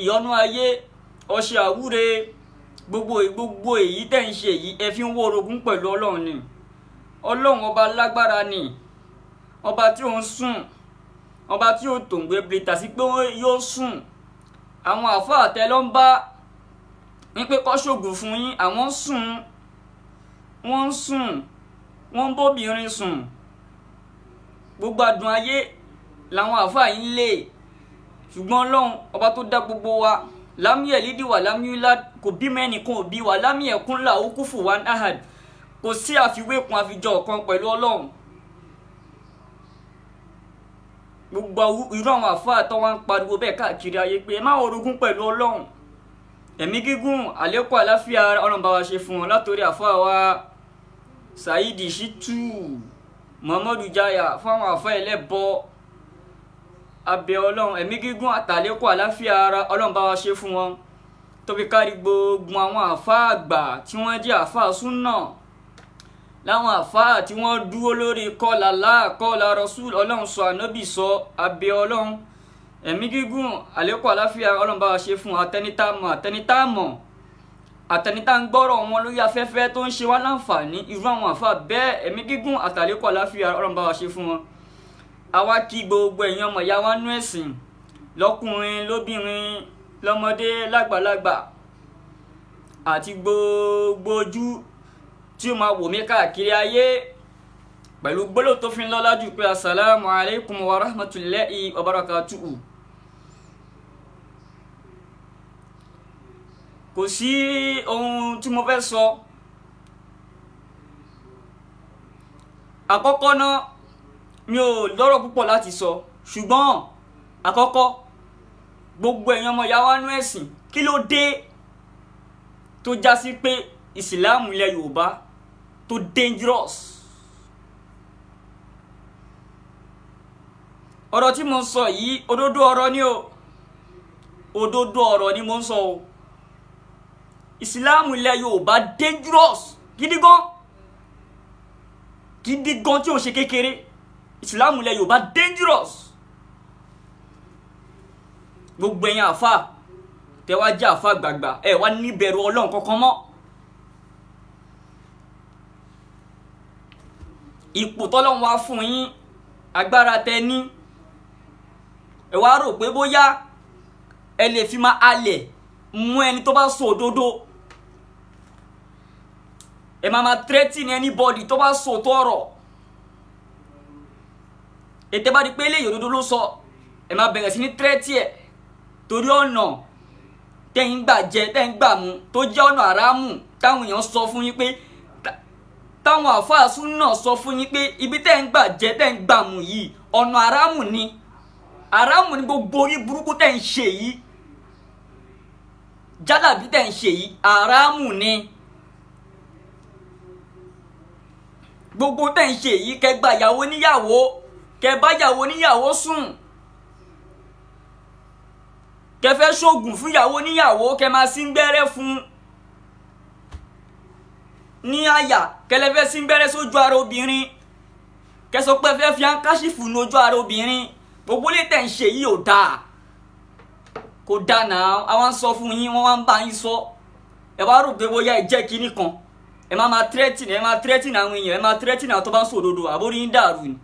Ìyọnú ayé, ọṣẹ àwúre, gbogbo èyí tẹ́ ń ṣe yìí, ẹ fi ń wó orogún pẹ̀lú Ọlọ́run ni. Ọlọ́run ọba lágbára ni, ọba tí ó ń sùn, ọba tí ó tòǹgbẹ bìrìtà sí pé yóò sùn. Àwọn àfáà tẹ ló ń bá wípé kó ṣògùn fún yín, àwọn sùn, wọ́n ń sùn, wọ́n ń bóbìnrin sùn. Gbogbo adùn ayé làwọn àfáà yín lè. Ṣùgbọ́n Ọlọ́run ọba tó dá gbogbo wa, lámìẹ̀ lídìí wà lámìúlá, kò bímọ ẹnìkan ò bí wà lámìẹ̀ kúnlá ó kú fún wa ahad. Kò sí àfiwé kan àfijọ́ kan pẹ̀lú Ọlọ́run. Gbogbo irú àwọn àfáà tó wá ń pariwo bẹ́ẹ̀ káàkiri ayé pé ẹ má orogún pẹ̀lú Ọlọ́run. Ẹ̀mí gígùn, àlékún àláfíà Ọlọ́run bá wa ṣe fún wọn látòrí àfáà wa Saheed Shittu, Muhammadu Jaya, fún àwọn àfáà ẹlẹ́bọ abẹ Ọlọ́run. Ẹ̀mí gígùn àtàlékún àláfíà ara Ọlọ́run bá wa ṣe fún wọn, tó fi kárí gbogbo àwọn àfáà àgbà tí wọ́n jẹ́ àfáà súnà, láwọn àfáà tí wọ́n dúró lórí kọ́là láà kọ́là Rasul, Ọlọ́run sọ ànábì sọ, abẹ Ọlọ́run. Ẹ̀mí gígùn àlékún àláfíà Ọlọ́run bá wa ṣe fún àtẹnitámọ̀ àtẹnitámọ̀ àtẹnitá ń gbọ́rọ̀ wọn lórí afẹ́fẹ́ tó ń ṣe wá láǹfààní, irú àwọn àfáà bẹ́ẹ̀ ẹ̀mí gígùn àtàlékún àláfíà Ọlọ́run bá wa ṣe fún wọn. Àwa kí gbogbo ẹ̀yin ọmọ ìyá wa nú ẹ̀sìn, lọ́kùnrin lóbìnrin lọ́mọdé lágbàlagbà àti gbogbo ojú tí ó máa wò mí káàkiri ayé pẹ̀lú gbólóhùn tó fi ń lọ́lá jù pé asalaamu alaykum wa rahmatulahi wa barakatuhu. Kò sí ohun tí mo fẹ́ sọ. Àkọ́kọ́ náà, mi ò lọ́rọ̀ púpọ̀ láti sọ, ṣùgbọ́n àkọ́kọ́, gbogbo ẹ̀yin ọmọ ìyá wa nú ẹ̀sìn, kí ló dé tó já sí pé ìsìláàmù ilẹ̀ Yorùbá tó dangerous? Ọ̀rọ̀ tí mo ń sọ yìí, òdodo ọ̀rọ̀ ni o, òdodo ọ̀rọ̀ ni mo ń sọ o. Ìsìláàmù ilẹ̀ Yorùbá dangerous gidi gan, gidi gan tí ò ṣe kékeré. Ìsìláàmù ilẹ̀ Yorùbá dangerous. Gbogbo ẹ̀yin àfáà tẹ́ wá jẹ́ àfáà gbàgbà, ẹ wá níbẹ̀rù Ọlọ́run kankan mọ́. Ipò tọ́lọ́run wá fún yín, agbára tẹ́ ní, ẹ wá rò pé bóyá ẹ lè fi máa halẹ̀ mú ẹni tó bá sọ òdodo. Ẹ máa máa threaten anybody tó bá sọ òótọ́ ọ̀rọ̀. Ètè bá di pé eléyìí òdodo ló sọ, ẹ máa bẹ̀rẹ̀ sí ní threaten ẹ̀, torí ọ̀nà tẹ́yìn gbà jẹ tẹ́yìn gbà mú tó jẹ́ ọ̀nà àrámù táwọn èèyàn sọ fún yín pé, táwọn àfáà súnà sọ fún yín pé ibi tẹ́yìn gbà jẹ tẹ́yìn gbà mú yìí ọ̀nà àrámù ni, àrámù ni gbogbo orí burúkú tẹ́yìn ṣe yìí, jálàbí tẹ́yìn ṣe yìí àrámù ni. Gbogbo tẹ́yìn ṣe yìí, kẹ́ gba ìyàwó níyàwó, kẹ́ bá ìyàwó níyàwó sùn, kẹ́ fẹ́ ṣoògùn fún ìyàwó níyàwó, kẹ́ máa sín gbẹ́rẹ́ fún ní àyà, kẹ́ lè fẹ́ sín gbẹ́rẹ́ sójú ara obìnrin, kẹ́ sọ pé fẹ́ fi ankáṣífù ní ojú ara obìnrin. Gbogbo lè tẹ̀ ń ṣe yìí ò dáa, kò dáa náà. Àwọn sọ fún yín, wọ́n wá ń bá yín sọ, ẹ wá rò pé bóyá ẹ jẹ́ kinní kan, ẹ máa máa threaten, ẹ máa threaten àwọn èèyàn, ẹ máa threaten àwọn tó bá ń sọ òdodo, àbórí yín dàrú ni.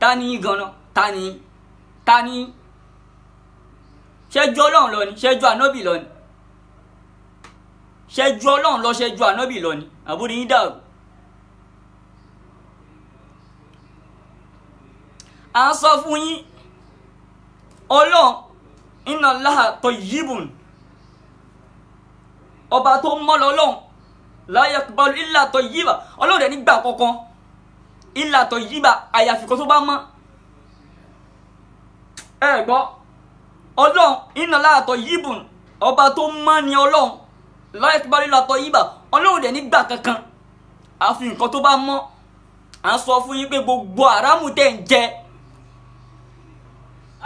Ta ni gan-an? Ta ni? Ta ni? Ṣẹ́jú Ọlọ́run lọ ni? Ṣẹ́jú ànábì lọ ni? Ṣẹ́jú Ọlọ́run lọ, ṣẹ́jú ànábì lọ ni? Àbórí yín dàrú. À ń sọ fún yín, Ọlọ́run inna Allaha tayyibun, ọba tó mọ́ lọ́lọ́run, la yaqbalu illa tayyiba, Ọlọ́run rẹ̀ nígbà kankan illa tayyiba, àyàfi kan tó bá mọ́. Ẹ gbọ́, Ọlọ́run inna Allaha tayyibun, ọba tó mọ́ ni Ọlọ́run, la yaqbalu illa tayyiba, Ọlọ́run rẹ̀ nígbà kankan àfi nǹkan tó bá mọ́. À ń sọ fún yín pé gbogbo àrámù tẹ̀ ń jẹ,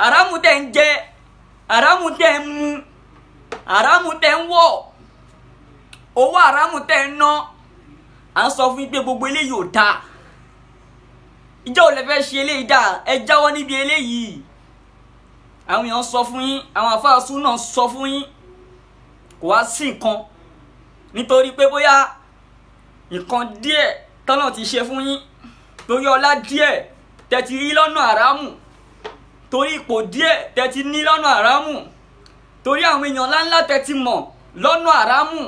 àrámù tẹ̀ ń jẹ, àrámù tẹ̀ ń mu, àrámù tẹ̀ ń wọ̀, owó àrámù tẹ̀ ń ná, à ń sọ fún yín pé gbogbo eléyìí ò dáa. Ìjọ ò lè fẹ́ ṣe eléyìí dáa, ẹ jáwọ́ níbi eléyìí. Àwọn èèyàn sọ fún yín, àwọn àfáà súnà sọ fún yín, kò wá sí nǹkan nítorí pé bóyá nǹkan díẹ̀ tọ́nà ti ṣe fún yín, torí ọlá díẹ̀ tẹ́ ti rí lọ́nà àrámù, torí ipò díẹ̀ tẹ́ ti ní lọ́nà àrámù, torí àwọn èèyàn ńláńlá tẹ́ ti mọ̀ lọ́nà àrámù,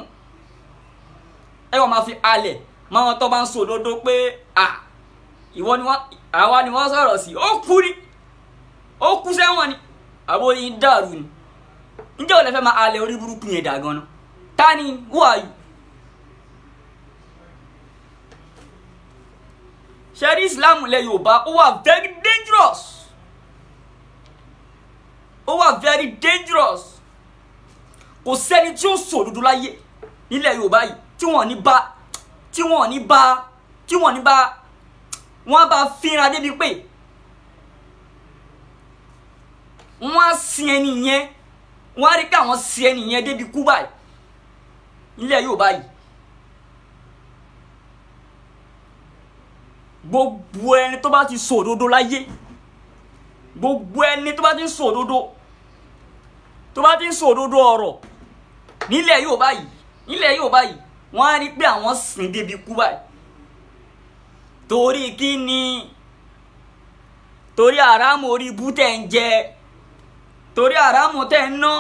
ẹ wọ́n máa fi alẹ̀ máa wọn tó bá ń sọ òdodo pé à ìwọ ni wọ́n, àwa ni wọ́n sọ̀rọ̀ sí, ó kú ni, ó kú sẹ́wọ̀n ni, àbó yín dàrú ni. Ǹjẹ́ ò lè fẹ́ máa alẹ̀ orí burúkú yẹn dà gan-an? Ta ni? Who are you? Ṣẹ́rí Islam ilẹ̀ Yorùbá ó wà very dangerous, ó wà very dangerous. Kò sẹ́ni tí ó sọ òdodo láyé nílẹ̀ Yorùbá yìí tí wọ́n ní bá, tí wọ́n ní bá, tí wọ́n ní bá, wọ́n bá fínra débi pé wọ́n á sin ẹni yẹn, wọ́n á rí pé àwọn sin ẹni yẹn débi kú báyìí nílẹ̀ Yorùbá yìí. Gbogbo ẹni tó bá ti sọ òdodo láyé, gbogbo ẹni tó bá ti ń sọ òdodo, tó bá ti ń sọ òdodo ọ̀rọ̀ nílẹ̀ Yorùbá yìí, nílẹ̀ Yorùbá yìí, wọ́n á rí pé àwọn sìn débi kú báyìí. Torí kí ni? Torí àràmù orí ibú tẹ̀ ń jẹ, torí àràmù tẹ̀ ń ná,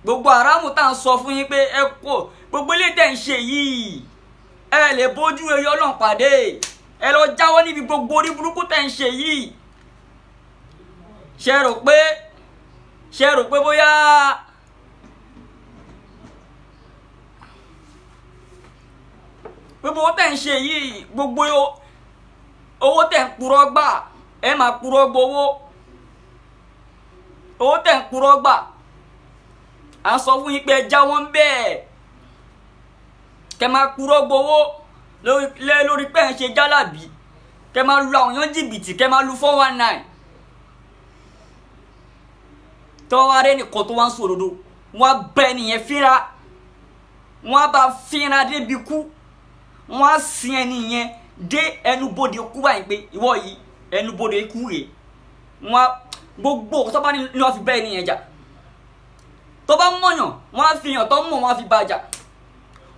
gbogbo àràmù tá à ń sọ fún yín pé ẹ kó gbogbo ilé tẹ̀ ń ṣe yìí, ẹ lè bójú eyọ Ọlọ́run pàdé, ẹ lọ jáwọ́ níbi gbogbo orí burúkú tẹ̀ ń ṣe yìí. Ṣe rò pé, ṣe rò pé bóyá gbogbo owó tẹ̀ ń ṣe yìí, gbogbo owó tẹ̀ ń purọ́ gbà, ẹ máa purọ́ gbowó, owó tẹ̀ ń purọ́ gbà, à ń sọ fún yín pé ẹ jáwọ́ ń bẹ́ẹ̀, kẹ máa purọ́ gbowó lórí pé ẹ ń ṣe jálàbí, kẹ máa lu àwọn èèyàn jìbìtì, kẹ máa lu 419. Tọ́wọ́ arẹ́ nìkan tó wá ń sòdodo, wọ́n á bẹ́ nìyẹn fínra, wọ́n á bá fínra débi kú, wọ́n á sin ẹni yẹn dé ẹnubodè kú báyìí pé ìwọ yìí ẹnubodè kú rèé. Wọ́n á gbogbo tó bá ní wọ́n fi bẹ́ ẹni yẹn jà, tó bá mọ̀yàn wọ́n á fi yàn tó mọ̀ wọ́n á fi bá jà,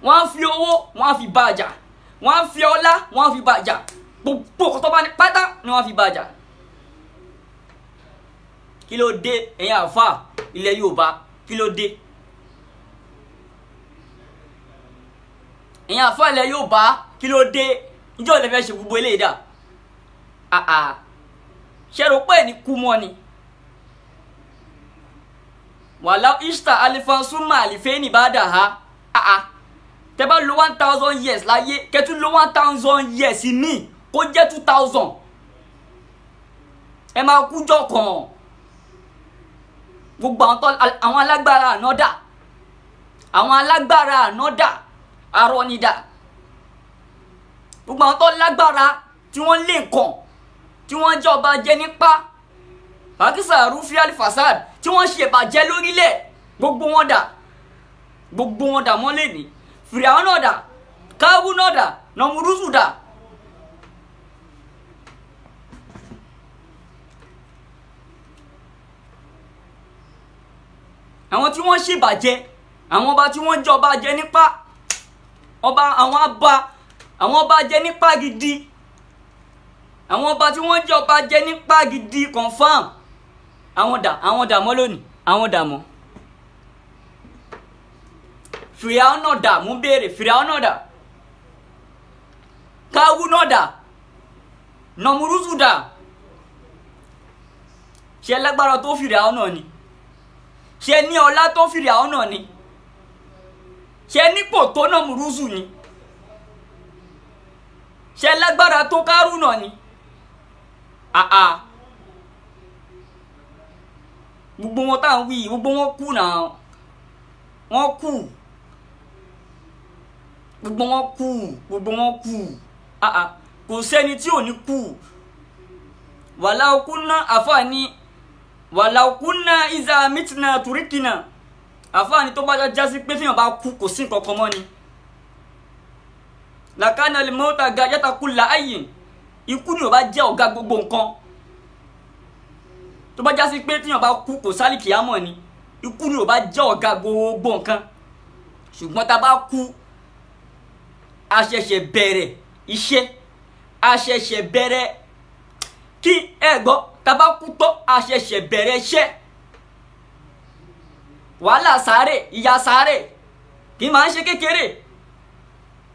wọ́n á fi owó wọ́n á fi bá jà, wọ́n á fi ọlá wọ́n á fi bá jà, gbogbo tó bá ní pátá ni wọ́n á fi bá jà. Kí ló dé ẹ̀yin àfáà ilẹ̀ Yorùbá? Kí ló dé ẹ̀yin àfáà ilẹ̀ Yorùbá? Kí ló dé? Ǹjẹ́ ò lè fẹ́ ṣe gbogbo eléyìí dà? Àà, ṣe rò pé ní kú mọ́ ni? Wàhálà Ishta alifansuma alifẹ́ni bá dà ha. Àà, tẹ́ bá lo 1000 years láyé, kẹ́tù lo 1000 years míì kó jẹ́ 2000, ẹ máa kú jọ kàn. Gbogbo àwọn alágbára àná dà, àwọn alágbára àná dà, arọ ni dà. Gbogbo àwọn tó lágbára tí wọ́n lé nǹkan, tí wọ́n jẹ́ ọba jẹ nípa, Pakisa Rufi Alifasad, tí wọ́n ṣe ìbàjẹ́ lórílẹ̀, gbogbo wọn dà, gbogbo wọn dà mọ́lẹ̀ ní. Fìràwọ́n náà dà, Káwú náà dà, Nọmúrúsù dà. Àwọn tí wọ́n ṣèbàjẹ́, àwọn ọba tí wọ́n jọba jẹ nípa, ọba àwọn ọba, àwọn ọba jẹ nípa gidi, àwọn ọba tí wọ́n jọba jẹ nípa gidi confam, àwọn dà, àwọn dà mọ́ lónìí, àwọn dà mọ́. Fìràwọ́n náà dà, mú béèrè, Fìràwọ́n náà dà, Káwú náà dà, Nọmúrúsù dà. Ṣé lágbára tó Fìràwọ́n náà ni? Ṣé ní ọlá tó Fìràwọ́n náà ni? Ṣé nípò tó Nọmúrúsù ni? Ṣé lágbára tó Kárù náà ni? Àà, gbogbo wọn tá à ń wí, gbogbo wọn kú náà, wọ́n kú, gbogbo wọn kú, gbogbo wọn kú. Àà, kò sẹ́ni tí ò ní kú. Wàlá okúnná àfààní, wàlá okúnná ìzà mítínà tùríkìnà, àfààní tó bá jásí pé fíyàn bá kú kò sí nǹkan kan mọ́ ni. Làkàna lè mọ́ta ga yàtà kú làáyìn, ikú ni ò bá jẹ́ ọ̀gá gbogbo nǹkan. Tó bá já sí pé tíyàn bá kú kò sálì kìámọ̀ ni, ikú ni ò bá jẹ́ ọ̀gá gbogbo nǹkan. Ṣùgbọ́n tá a bá kú, a ṣẹ̀ṣẹ̀ bẹ̀rẹ̀ iṣẹ́, a ṣẹ̀ṣẹ̀ bẹ̀rẹ̀ kí ẹ gbọ́, tá a bá kú tán a ṣẹ̀ṣẹ̀ bẹ̀rẹ̀ iṣẹ́. Wàhálà sáré, ìyà sáré kì í máa ń ṣe kékeré.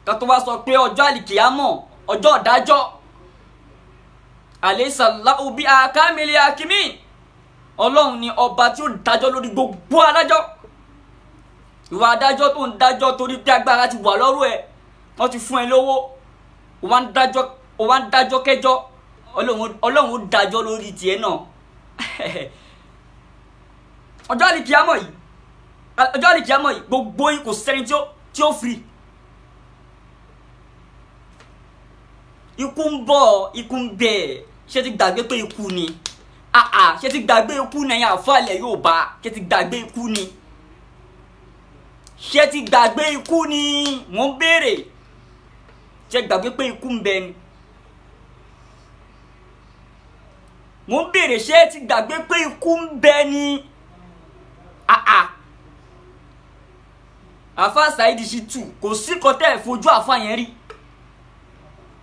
Ká tó wá sọ pé ọjọ́ àlìkìyámọ̀, ọjọ́ ìdájọ́, àlẹ́sàláhù bí akámẹ́lẹ́ akímí, Ọlọ́run ni ọba tí ó dájọ́ lórí gbogbo adájọ́. Ìwà adájọ́ tó ń dájọ́ torí pé agbára ti wà lọ́rùn ẹ̀, wọ́n ti fún ẹ lówó, ó wá ń dájọ́ kẹjọ́, Ọlọ́run ó dájọ́ lórí tiẹ̀ náà. Ọjọ́ àlìkìyámọ̀ yìí, ọjọ́ àlìkìyámọ̀ yìí, gbogbo yín kò sẹ́ni tí ó free. Ikú ń bọ̀, ikú ń bẹ̀. Ṣé ti gbàgbé pé ikú ni? Àà, ṣé ti gbàgbé ikú ni? Ẹ̀yin àfàlẹ̀ yóò bá, ṣé ti gbàgbé ikú ni? Ṣé ti gbàgbé ikú ni? Mò ń béèrè. Ṣé gbàgbé pé ikú ń bẹ ni? Mò ń béèrè, ṣé ti gbàgbé pé ikú ń bẹ ni? Àà, àfà Saheed Shittu kò sí kan tẹ́ ẹ̀ fojú àfà yẹn rí.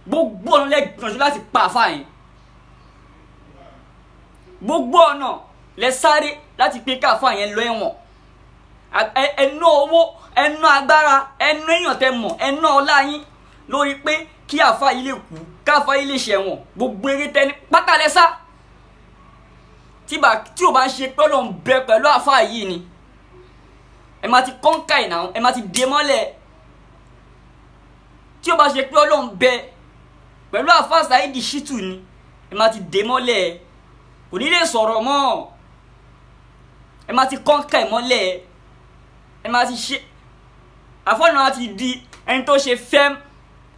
Gbogbo ọ̀nà lẹ gbìyànjú láti pa àfà yẹn, gbogbo ọ̀nà lẹ sáré láti pé káfà yẹn lọ ẹ̀wọ̀n. Ẹ ná owó, ẹ ná agbára, ẹ ná èèyàn tẹ mọ̀, ẹ ná ọlá yín lórí pé kí àfà yìí lè kú, káfà yìí lè ṣẹ̀wọ̀n. Gbogbo eré tẹni pátá lẹ sá. Tí ò bá ń ṣe pé Ọlọ́run bẹ pẹ̀lú àfà yìí ni, ẹ máa ti kọ́ńkà ìnáwó, ẹ máa ti dé mọ́lẹ̀. Tí ò bá ṣe pé Ọlọ́run bẹ pẹ̀lú àfà Saheed Shittu ni, ẹ máa ti dé mọ́lẹ̀, kò ní lè sọ̀rọ̀ mọ́, ẹ máa ti kọ́ńkà ẹ̀ mọ́lẹ̀, ẹ máa ti ṣe àfọ̀nà àti di ẹni tó ṣe fẹ́m,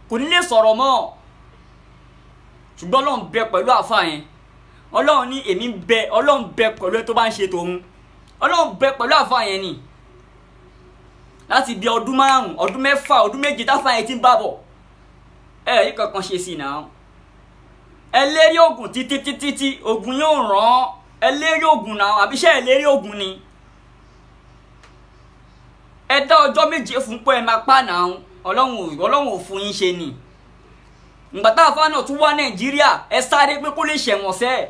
kò ní lè sọ̀rọ̀ mọ́. Ṣùgbọ́n Ọlọ́run bẹ pẹ̀lú àfà yẹn. Ọlọ́run ní èmi ń bẹ, Ọlọ́run bẹ pẹ̀lú ẹ tó bá ń ṣe tòun. Ọlọ́run bẹ pẹ̀lú àfà yẹn ni. Láti bí ọdún 5, ọdún 6, ọdún 7 táfà yẹn ti ń bá bọ̀, ẹ yìí kankan ṣe sí náà. Ẹ lérí oògùn títí títí tí oògùn yóò ràn. Ẹ lérí oògùn náà, àbí ṣé ẹ lérí oògùn ni? Ẹ dá ọjọ́ 7 fún pé ẹ máa pa náà. Ọlọ́run ò fún yín ṣe ni. Ìgbà tá àfáà náà tún wá Nàìjíríà, ẹ sáré pé kó lè ṣẹ̀wọ̀n sẹ́.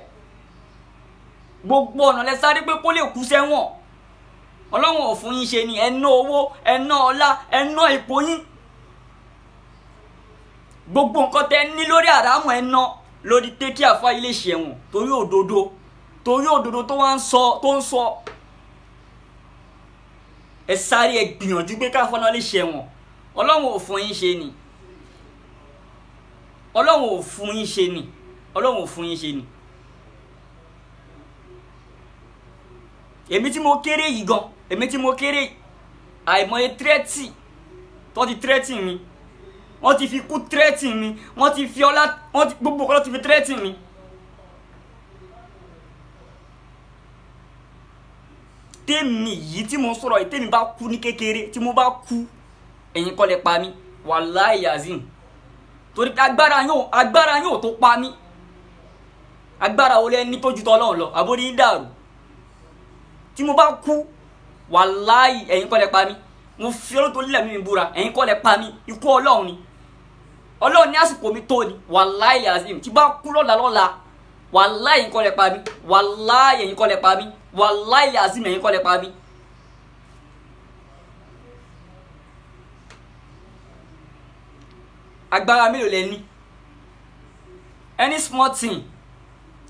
Gbogbo ọ̀nà lẹ sáré pé kó lè kú sẹ́wọ̀n. Ọlọ́run ò fún yín ṣe ni. Ẹ ná owó, ẹ ná ọlá, ẹ ná ipò yín, gbogbo nǹkan tẹ ní lórí àràmù ẹ ná lórí pé kí àfáà yìí lè ṣẹ̀wọ̀n torí òdodo, torí òdodo tó wá ń sọ, tó ń sọ. Ẹ sáré, ẹ gbìyànjú pé káfáà náà lè ṣẹ̀wọ̀n. Ọlọ́run ò fún yín ṣe ni. Ọlọ́run ò fún yín ṣe ni. Ọlọ́run ò fún yín ṣe ni. Èmi tí mo kéré yìí gan, èmi tí mo kéré yìí, àìmọye tírẹ́tì tó ti tírẹ́tì mi, wọ́n ti fi kú tírẹ́tì mi, wọ́n ti fi ọlá, wọ́n ti gbogbo ọlá ti fi tírẹ́tì mi. Tèmi yìí tí mo ń sọ̀rọ̀ yìí, tèmi bá kú ní kékeré, tí mo bá kú, ẹ̀yin kọ́ lẹ pa mí, wàláhì yazim. Torí pé agbára yóò tó pa mí. Agbára wo lẹ ní tó ju tọlọ́run lọ? Àbórí ń dàrú. Tí mo bá kú, wàláhì ẹ̀yin kọ́ lẹ pa mí. Mo fi Ọlọ́run tó lẹ́mìí mi búra, ẹ̀yin kọ́ lẹ pa mí. Ikú Ọlọ́run ni. Ọlọ́run ní àsìkò mi tó ni, wàláhì yazim. Tí bá kú lọ́la lọ́la, wàláhì ẹ̀yin kọ́ lẹ pa mí, wàláhì ẹ̀yin kọ́ lẹ pa mí, wàláhì yazim ẹ̀yin kọ́ lẹ pa mí. Agbára mélòó lẹ ní? Any small thing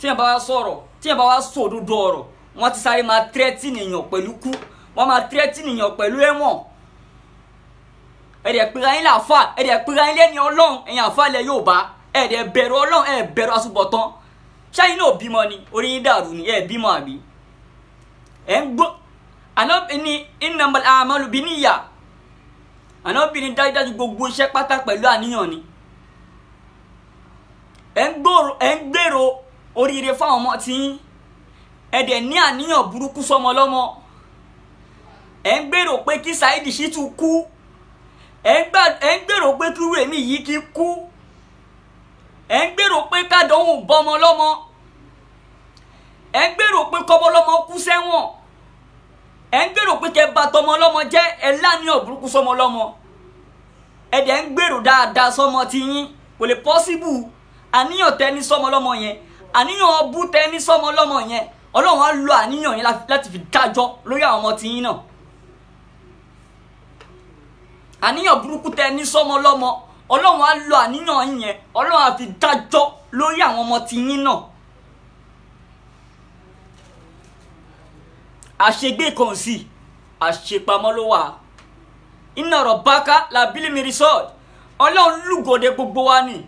tí ẹ bá wá sọ̀rọ̀, tí ẹ bá wá sọ òdodo ọ̀rọ̀, wọ́n ti sáré máa threaten èèyàn pẹ̀lú kú, wọ́n máa threaten èèyàn pẹ̀lú ẹ̀wọ̀n. Ẹ dẹ̀ pera yín láàfà, ẹ dẹ̀ pera yín lẹ́ni Ọlọ́run, ẹ̀yin àfà ilẹ̀ Yorùbá, ẹ dẹ̀ bẹ̀rù Ọlọ́run, ẹ bẹ̀rù àsùbọ̀tán. Ṣáyìn náà bímọ ni? Orí yín dàrú ni, ẹ bímọ àbí? Ẹ ń gbọ́ Ànábì ní innamal a'malu binniyah. Ànábì ní dájúdájú gbogbo iṣẹ́ pátá pẹ̀lú àníyàn ni. Ẹ ń gbèrò oríire fáwọn ọmọ tí yín, ẹ dẹ̀ ní àníyàn burúkú sọmọ lọ́mọ. Ẹ ń gbèrò pé kí Saheed Shittu kú, ẹ ń gbèrò pé kí irú èmi yìí kí kú, ẹ ń gbèrò pé kádánwò bọ́mọ lọ́mọ. Ẹ ń gbèrò pé kọ́mọlọ́mọ kú sẹ́wọ̀n. Ẹ ń gbèrò pé kẹ́ bà tọmọlọ́mọ jẹ́. Ẹ láníyàn burúkú sọmọlọ́mọ. Ẹ dẹ̀ ń gbèrò dáadáa sọmọ tiyín. Kò lè pọ́síbù. Àníyàn tẹ ní sọmọlọ́mọ yẹn, àníyàn ọbú tẹ ní sọmọlọ́mọ yẹn, Ọlọ́run á lo àníyàn yẹn láti fi dájọ́ lórí àwọn ọmọ tiyín náà. Àníyàn burúkú tẹ ní sọmọlọ́mọ, Ọlọ́run á lo àníyàn yẹn, Ọlọ́run á fi dájọ́ lórí àwọn ọmọ tiyín náà. Àṣegbé kan sí, àṣepamọ́ ló wà. Inna rabbaka labil mirsad. Ọlọ́run lúgọ̀dẹ gbogbo wa ni.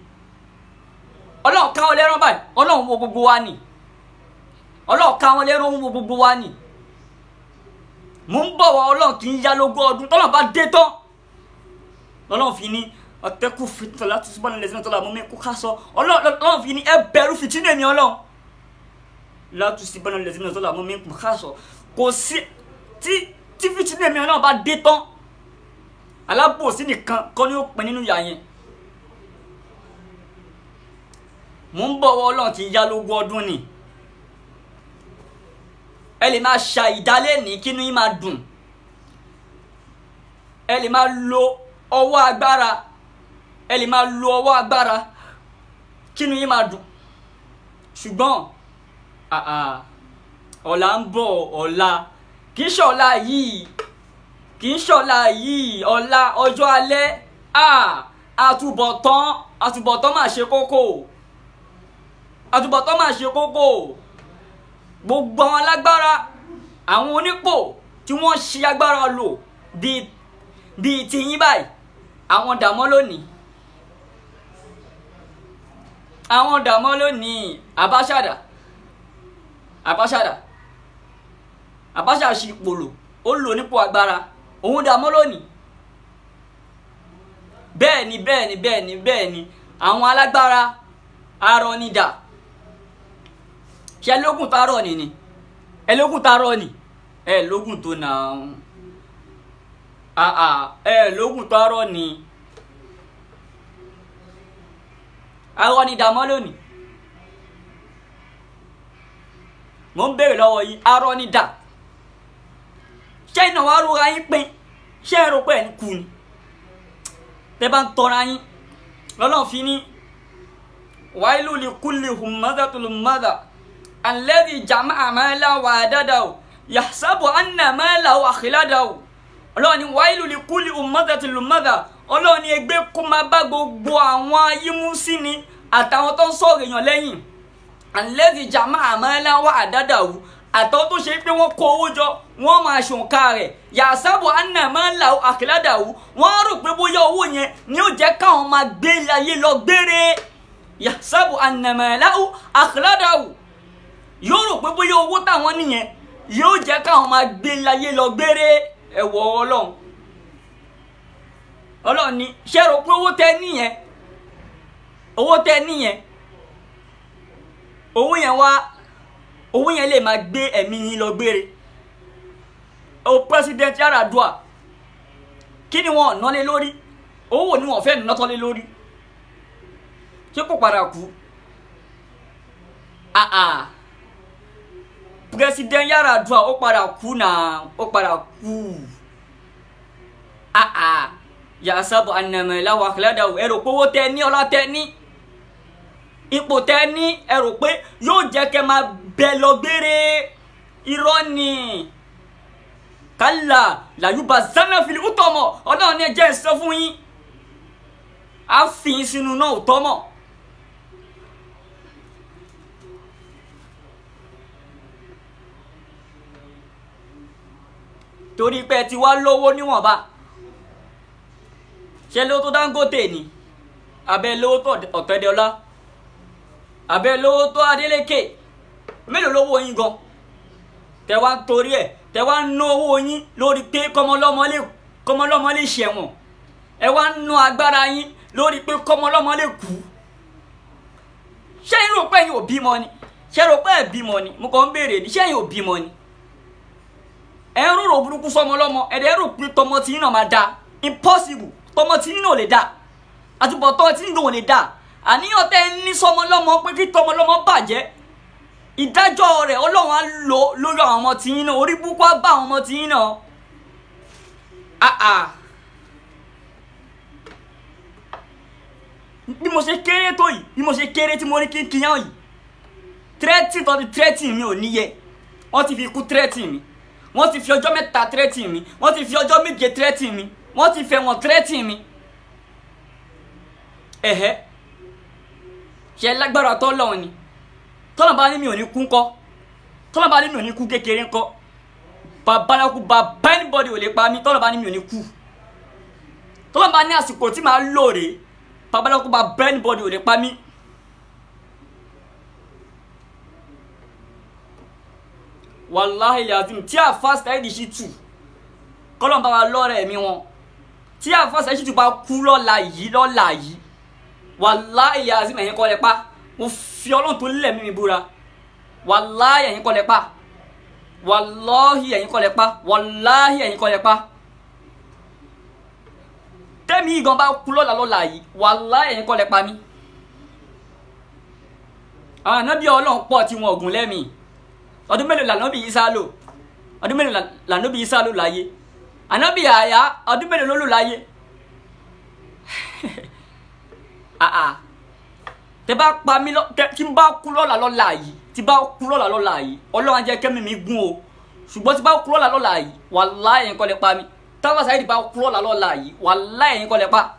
Ọlọ́run ká wọn lẹ́rán báyìí, Ọlọ́run wo gbogbo wa ni. Ọlọ́run ká wọn lẹ́rán wo gbogbo wa ni. Mò ń bọ̀ wá, Ọlọ́run kì í yá lógún ọdún. Tọ́lọ́run bá dé tán, Ọlọ́run fi ní ọ̀tẹ́kù fìtọ̀ láti túbọ̀ nílẹ̀ sínú tọ́lá mú mi kó ká sọ. Ọlọ́run fi ní ẹ bẹ̀rù fìtínà mi Ọlọ́run. Láti túbọ̀ nílẹ̀ sínú tọ́lá mú mi kó ká sọ. Kò sí tí fìtínà mi Ọlọ́run bá dé tán, alábòsí nìkan kọ́ ni ó pin nínú ìyà yẹn. Mò ń bọ̀ wá, Ọlọ́run kì í yá lógún ọdún ni. Ẹ lè máa ṣa ìdálé ní kínú yín máa dùn. Ẹ lè máa lo ọwọ́ agbára. Ẹ lè máa lo ọwọ́ agbára kínú yín máa dùn. Ṣùgbọ́n ọ̀la ń bọ̀, ọ̀la kì í ṣọ̀la yìí, kì í ṣọ̀la yìí, ọ̀la ọjọ́ alẹ́. Àtúbọ̀tán, àtúbọ̀tán máa ṣe kókó. Àtúbọ̀tán máa ṣe kókó. Gbogbo àwọn alágbára, àwọn onípò tí wọ́n ṣi agbára lò bíi tiyín báyìí, àwọn dàmọ́ lónìí. Àwọn dàmọ́ lónìí. Abacha, Abacha ṣi ipò lò, ó lò nípò agbára, òun dàmọ́ lónìí. Bẹ́ẹ̀ ni, bẹ́ẹ̀ ni, bẹ́ẹ̀ ni, bẹ́ẹ̀ ni, àwọn alágbára arọnidà. Ṣé lógún tá rọ̀ ni ni? Ẹ lógún tá rọ̀ ni? Ẹ lógún tó nà án. Ẹ lógún tá rọ̀ ni. Arọnidà mọ́ lónìí. Mo ń béèrè lọ́wọ́ yín, arọnidà. Ṣé iná wa rora yín pín? Ṣé ẹ rò pé ẹ̀ ń kú ni? Tẹ́ bá ń tọra yín, lọ́lọ́run fi ní wailu li kulli hummazatul lummaza alladhi jama'a malan wa adadahu yahsabu anna malahu akhladahu. Ọlọ́run ní wailu li kulli hummazatil lummaza. Ọlọ́run ní ẹgbẹ́ kó máa bá gbogbo àwọn ayímúsí ni àtàwọn tó ń sọ̀rọ̀ èèyàn lẹ́yìn. Alladhi jama'a malan wa adadahu, àtàwọn tó ṣe pé wọ́n kó owó jọ, wọ́n máa ṣòǹkà rẹ̀. Yahsabu anna malahu akhladahu, wọ́n rò pé bóyá owó yẹn ni ó jẹ́ káwọn máa gbé láyé lọ gbére. Yahsabu anna malahu akhladahu, yóò rò pé bóyá owó táwọn nìyẹn yóò jẹ́ káwọn máa gbé láyé lọ gbére. Ẹ wọ Ọlọ́run. Ọlọ́run ni ṣé rò pé owó tẹ nìyẹn, owó tẹ nìyẹn, owó yẹn wá, owó yẹn lè máa gbé ẹ̀mí yín lọ gbére. O President Yar'Adua, kí ni wọn ná lé lórí? Owó ni wọn fẹ́ ná tán lé lórí. Ṣé kò padà kú? President Yar'Adua ó padà kú náà, ó padà kú. Yahsabu anna malahu akhladahu. Ẹ rò pé owó tẹ ní, ọlá tẹ ní, ipò tẹ ní, ẹ rò pé yóò jẹ́ kẹ́ máa bẹ lọ gbére. Irọ́ ni. Kálá làyúbà zanafili utọmọ. Ọlọ́run ní ẹ jẹ́ n sọ fún yín, á fi yín sínú náà utọmọ. Torí pé ẹ ti wá lówó níwọ̀nba. Ṣé lówó tó Dangote ni? Abẹ́ lówó tó Ọ̀tẹ́dẹ́ọlá? Abẹ́ lówó tó Adeleke? Mélòó lówó yín gan? Tẹ wá ń torí ẹ̀, tẹ wá ń ná owó yín lórí pé kọ́mọlọ́mọ lè ṣẹ̀wọ̀n. Ẹ wá ń ná agbára yín lórí pé kọ́mọlọ́mọ lè kú. Ṣé ẹ rò pé ẹ̀yin ò bímọ ni? Ṣé ẹ rò pé ẹ bímọ ni? Mo kàn ń béèrè ni, ṣé ẹ̀yin ò bímọ ni? Ẹ ń rorò burúkú sọmọlọ́mọ, ẹ dẹ̀ rò pé tọmọ tí yín náà máa da. Impossible. Tọmọ tí yín náà lè da. Àtúbọ̀tán tí yín náà lè da. Àníyàn tẹ́ ń ní sọmọlọ́mọ pé kí tọmọlọ́mọ bàjẹ́, Ìdájọ́ rẹ̀ Ọlọ́run á lò lórí àwọn ọmọ tiyín náà. Orí búkú á bá àwọn ọmọ tiyín náà. Àà, bí mo ṣe kéré tó yìí, bí mo ṣe kéré tí mo ní kínkínyàn yìí, tírẹ́tì tó ti tírẹ́tì mi ò níyẹ. Wọ́n ti fi ikú tírẹ́tì mi, wọ́n ti fi ọjọ́ 3 tírẹ́tì mi, wọ́n ti fi ọjọ́ 7 tírẹ́tì mi, wọ́n ti fẹ̀wọ̀n tírẹ́tì mi. Ẹ̀hẹ́, ṣe lágbára tọ́lọ́run ni? Tọ́lọ́run bá ní mi ò ní kú ńkọ́? Tọ́lọ́run bá ní mi ò ní kú kékeré ńkọ́? Babaláku bàbá anybody ò lè pa mí. Tọ́lọ́run bá ní mi ò ní kú, tọ́lọ́run bá ní àsìkò tí màá lò rèé, babaláku bàbá anybody ò lè pa mí. Wàláhì lazim, tí àfa Saheed Shittu, kọ́lọ́n bá wa lọ́rẹ̀ mi wọn, tí àfa Saheed Shittu bá kú lọ́la yìí, lọ́la yìí, wàláhì lazim, ẹ̀yin kọ́ lẹ pa. Mo fi Ọlọ́run tó lẹ̀mí mi búra, wàláhì ẹ̀yin kọ́ lẹ pa, wàláhì ẹ̀yin kọ́ lẹ pa, wàláhì ẹ̀yin kọ́ lẹ pa. Tẹ́mi ìgan bá kú lọ́la lọ́la yìí, wàláhì ẹ̀yin kọ́ lẹ pa mí. Àwọn ànábì Ọlọ́run pọ̀ tí wọn ò gùn lẹ́mìí. Ọdún mélòó lànábì Ìsá lò? Ọdún mélòó lànábì Ìsá lò láyé? Ànábì Yàyà ọdún mélòó ló lò láyé? Àà, tẹ bá pa mí lọ, tí n bá kú lọ́la lọ́la yìí, tí bá kú lọ́la lọ́la yìí, Ọlọ́run á jẹ́ kẹ́mi mi gún o. Ṣùgbọ́n tí bá kú lọ́la lọ́la yìí, wàláhì ẹ̀yin kọ́ lẹ pa mí. Táwọn Saheed bá kú lọ́la lọ́la yìí, wàláhì ẹ̀yin kọ́ lẹ pa.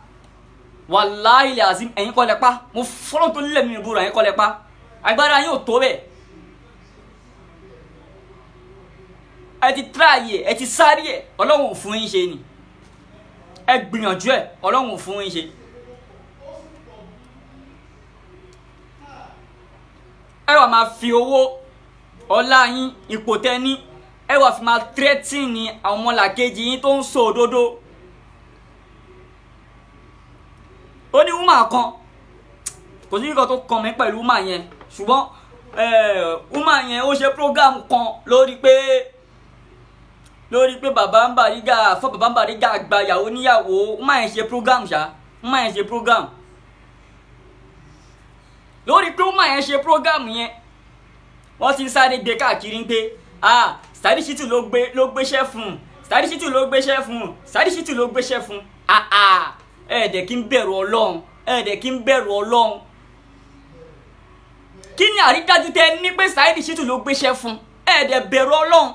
Wàláhì lazim, ẹ̀yin kọ́ lẹ pa. Mo fọlọ́ tó lẹ̀ mí búra, ẹ̀yin kọ́ lẹ pa. Agbára yín ò tó bẹ́ẹ̀. Ẹ ti tíráyè, ẹ ti sáré ẹ, Ọlọ́run ò fún yín ṣe ni. Ẹ gbìyànjú ẹ, Ọlọ́run ò fún yín ṣe. Ẹ wà máa fi owó ọlá yín, ipò tẹ ní, ẹ wà fi máa tírẹ́tì ní àwọn ọmọlàkejì yín tó ń sọ òdodo. Ó ní wúmà kan, kò sí nǹkan tó kàn mí pẹ̀lú wúmà yẹn, ṣùgbọ́n wúmà yẹn ó ṣe program kan lórí pé bàbá ń Bariga, fún bàbá ń Bariga gba ìyàwó níyàwó. Wúmà yẹn ṣe program ṣá, wúmà yẹn ṣe program lórí pé wúmà yẹn ṣe program yẹn, wọ́n ti ń sáré gbé káàkiri pé ah, Saheed Shittu ló gbéṣẹ́ fún, Saheed Shittu ló gbéṣẹ́ fún, Saheed Shittu ló gbéṣẹ́ fún. Ah ah, ẹ̀ẹ́dẹ̀ kí ń bẹ̀rù Ọlọ́run, ẹ̀ẹ́dẹ̀ kí ń bẹ̀rù Ọlọ́run. Kí ni àrídájú tẹ ní pé Saheed Shittu ló gbéṣẹ́ fún? Ẹ̀ẹ́dẹ̀ bẹ̀rù Ọlọ́run.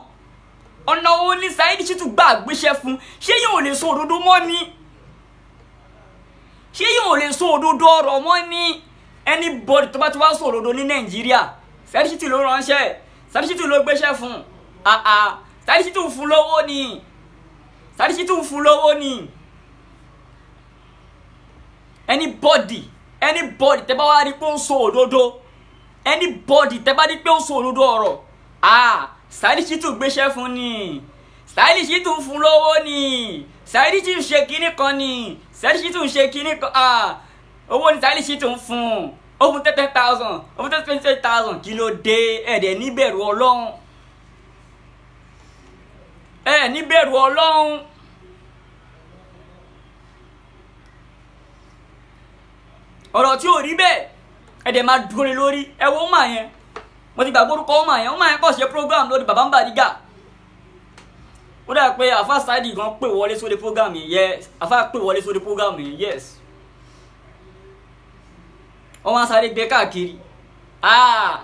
Ọ̀nà wo ni Saheed Shittu gbà gbéṣẹ́ fún? Ṣé yóò lè sọ òdodo mọ́ ni? Ṣé yóò lè sọ òdodo ọ̀rọ̀ mọ́ ni? Anybody tó bá ti wá sọ òdodo ní Nàìjíríà, Saheed Shittu ló ránṣẹ́, Saheed Shittu ló gbéṣẹ́ fún. Àà, Saheed Shittu fún lówó ni, Saheed Shittu fún lówó ni. Anybody, anybody tẹ́ bá wá rí pé ó ń sọ òdodo, anybody tẹ́ bá rí pé ó ń sọ òdodo ọ̀rọ̀, ah, Saheed Shittu gbéṣẹ́ fún ni, Saheed Shittu fún lówó ni, Saheed Shittu ṣe kinní kan ni, Saheed Shittu ṣe kinní kan, ah, owó ni Saheed Shittu ń fún, ó fún 10,000, ó fún 20,000. Kí ló dé? Ẹ̀ẹ́dẹ̀ níbẹ̀rù Ọlọ́run, ẹ̀ níbẹ̀rù Ọlọ́run. Ọ̀rọ̀ tí ò rí bẹ́ẹ̀, ẹ̀dẹ̀ máa dúró lé lórí. Ẹ wo ọmọ yẹn, mo ti gbàgbọ́ orúkọ ọmọ yẹn. Ọmọ yẹn kàn ṣe program lórí bàbá ń Bariga. Ó dà pé àfa Saheed gan pè wọlé sórí program yẹn. Yes, àfa pè wọlé sórí program yẹn. Yes, wọ́n wá sáré gbé káàkiri. Ah,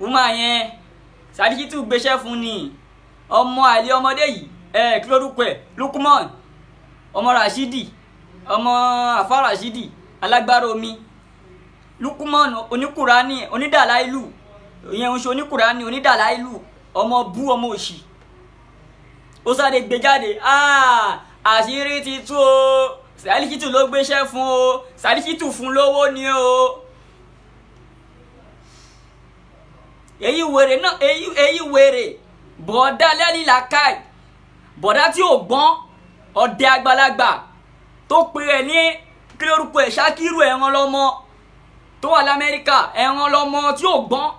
ọmọ yẹn Saheed Shittu gbéṣẹ́ fún ni, ọmọ àlè ọmọdé yìí, ẹ kí lórúkọ ẹ, Lukman, ọmọ Rashidi, ọmọ àfa Rashidi alágbára omi, Lukman oníkùránì onídàlá ìlú, ìyẹn ń ṣe oníkùránì onídàlá ìlú, ọmọ bú, ọmọ òṣì. Ó sáré gbé jáde, ah, àṣírí ti tú o, Saheed Shittu ló gbéṣẹ́ fún o, Saheed Shittu fún lówó ni o. Èyí wèrè náà, èyí wèrè bọ̀dá lẹ́lìlàkàì, bọ̀dá tí ò gbọ́n, ọ̀dẹ àgbàlagbà tó pe ẹ̀ ní kí lórúkọ ẹ̀, Ṣakiru ẹ̀wọ̀n lọ́mọ tó wà l'Amẹ́ríkà, ẹ̀wọ̀n lọ́mọ tí ò gbọ́n,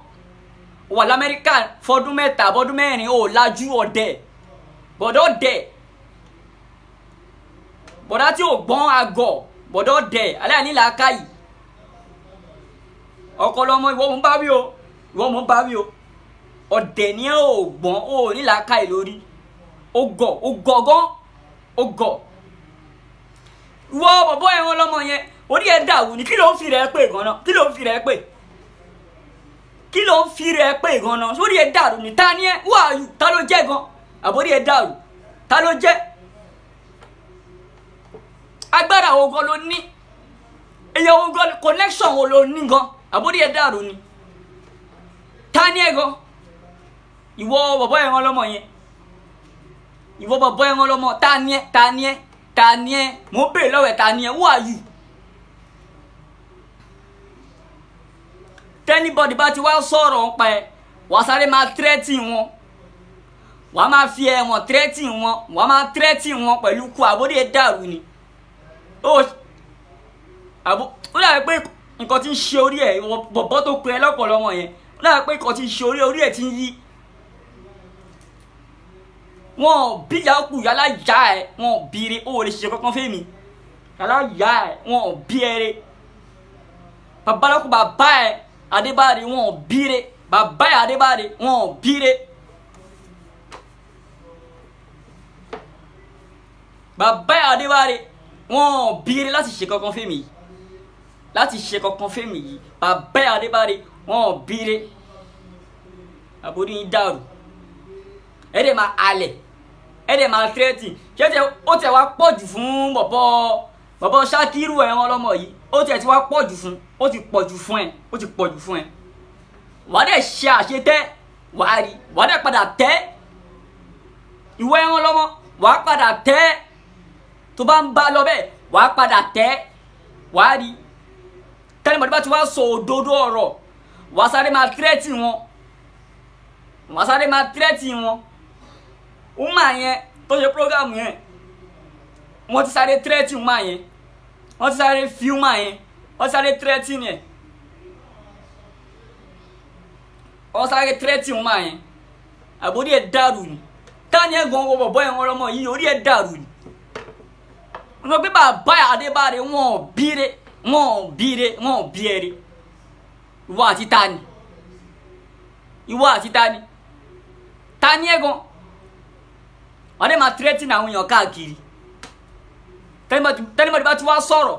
wà l'Amẹ́ríkà fọdún 3 bọ́dún 4, ò lajú, ọ̀dẹ̀ bọ̀dọ̀ dẹ̀, bọ̀dá tí ò gbọ́n, àgọ̀ bọ̀dọ̀ dẹ̀, aláìnílàákàyè. Ọkọ lọmọ, ìwọ mò ń bá wí o, ìwọ mò ń bá wí o. Ọ̀dẹ̀ ni ẹ ò gbọ́n, ò ní làákàyè lórí. Ó gọ̀, ó gọ̀ gan, ó gọ̀. Ìwọ bọ̀bọ́ ẹ̀wọ̀n lọ́mọ yẹn, orí ẹ̀ dàrú ni. Kí ló ń fi rẹ̀ pè gan-an? Kí ló ń fi rẹ̀ pè? Kí ló ń fi rẹ̀ pè gan-an? Sórí ẹ̀ dàrú ni. Ta ni ẹ? Who are you? Ta ló jẹ́ gan? Àbórí ẹ̀ dàrú. Ta ló jẹ́? Agbára wo gan ló ní? Èèyàn wo gan? Connection wo ló ní gan? Àbórí ẹ̀ dàrú ni. Ta ni ẹ gan? Ìwọ bọ̀bọ́ ẹ̀wọ̀n lọ́mọ yẹn. Ìwọ bọ̀bọ́ ẹ̀wọ̀n lọ́mọ. Ta ni ẹ? Ta ni ẹ? Ta ni ẹ? Mo ń bèèrè lọ́wọ́ ẹ̀, ta ni ẹ? Who are you? Tẹ́nibọ́dì bá ti wá sọ̀rọ̀ ń pa ẹ̀, wàá sáré máa tírẹ́tì wọn, wàá máa fi ẹ̀wọ̀n tírẹ́tì wọn, wàá máa tírẹ́tì wọn pẹ̀lú kú. Àbórí ẹ̀ dàrú ni. Ó dàbí pé nǹkan tí ń ṣe orí ẹ̀, bọ̀bọ́ tó pe ẹ lọ́pọ̀lọpọ̀ yẹn, ó dàbí pé nǹkan tí ń ṣe orí ẹ̀ ti ń yí. Wọn ò bí ìyá kù yálà yá ẹ, wọn ò bí re, ó lè ṣe kankan fẹ́mi yálà yá ẹ, wọn ò bí ẹ re. Babaláku bàbá ẹ Adébáre, wọn ò bí re. Bàbá ẹ Adébáre, wọn ò bí re. Bàbá ẹ Adébáre, wọn ò bí re láti ṣe kankan fẹ́mi yìí, láti ṣe kankan fẹ́mi yìí. Bàbá ẹ Adébáre, wọn ò bí re. Àbórí yín dàrú. Ẹ dẹ̀ máa alẹ̀, ẹ dẹ̀ máa tírẹ́tì. Ṣé ó tẹ̀ wá pọ̀ jù fún bọ̀bọ̀ Ṣakiru ẹ̀wọ̀n ọlọ́mọ yìí? Ó tẹ̀ ti wá pọ̀ jù fún, ó ti pọ̀ jù fún ẹ, ó ti pọ̀ jù fún ẹ. Wàá dẹ̀ ṣe àṣetẹ́, wàá rí, wàá dẹ̀ padà tẹ́. Ìwọ ẹ̀wọ̀n ọlọ́mọ, wàá padà tẹ́. Tó bá ń bá lọ bẹ́ẹ̀, wàá padà tẹ́, wàá rí. Tẹ́lẹ̀mọ̀dé bá ti wá sọ òdodo ọ̀rọ̀, wàá sáré máa tírẹ́tì wọn, wàá sáré máa tírẹ́tì wọn. Uma yẹn tó ṣe program yẹn, wọ́n ti sáré tírẹ́tì uma yẹn, wọ́n ti sáré fi uma yẹn, wọ́n ti sáré tírẹ́tì yẹn, wọ́n sáré tírẹ́tì uma yẹn. Àbórí ẹ̀ dàrú ni. Táni ẹ̀ gan wọ bọ̀bọ̀ ẹ̀ wọn lọ́mọ yìí, orí ẹ̀ dàrú ni. Wọ́n sọ pé bàbá Adébáre, wọn ò bíire, wọn ò bíire, wọn ò bí ẹrẹ. Ìwọ àti tani? Ìwọ àti tani? Tani ẹ̀ gan? Wọ́n dẹ̀ máa tírẹ́tì àwọn èèyàn káàkiri. Tẹ́lẹ̀mọ́dé bá ti wá sọ̀rọ̀,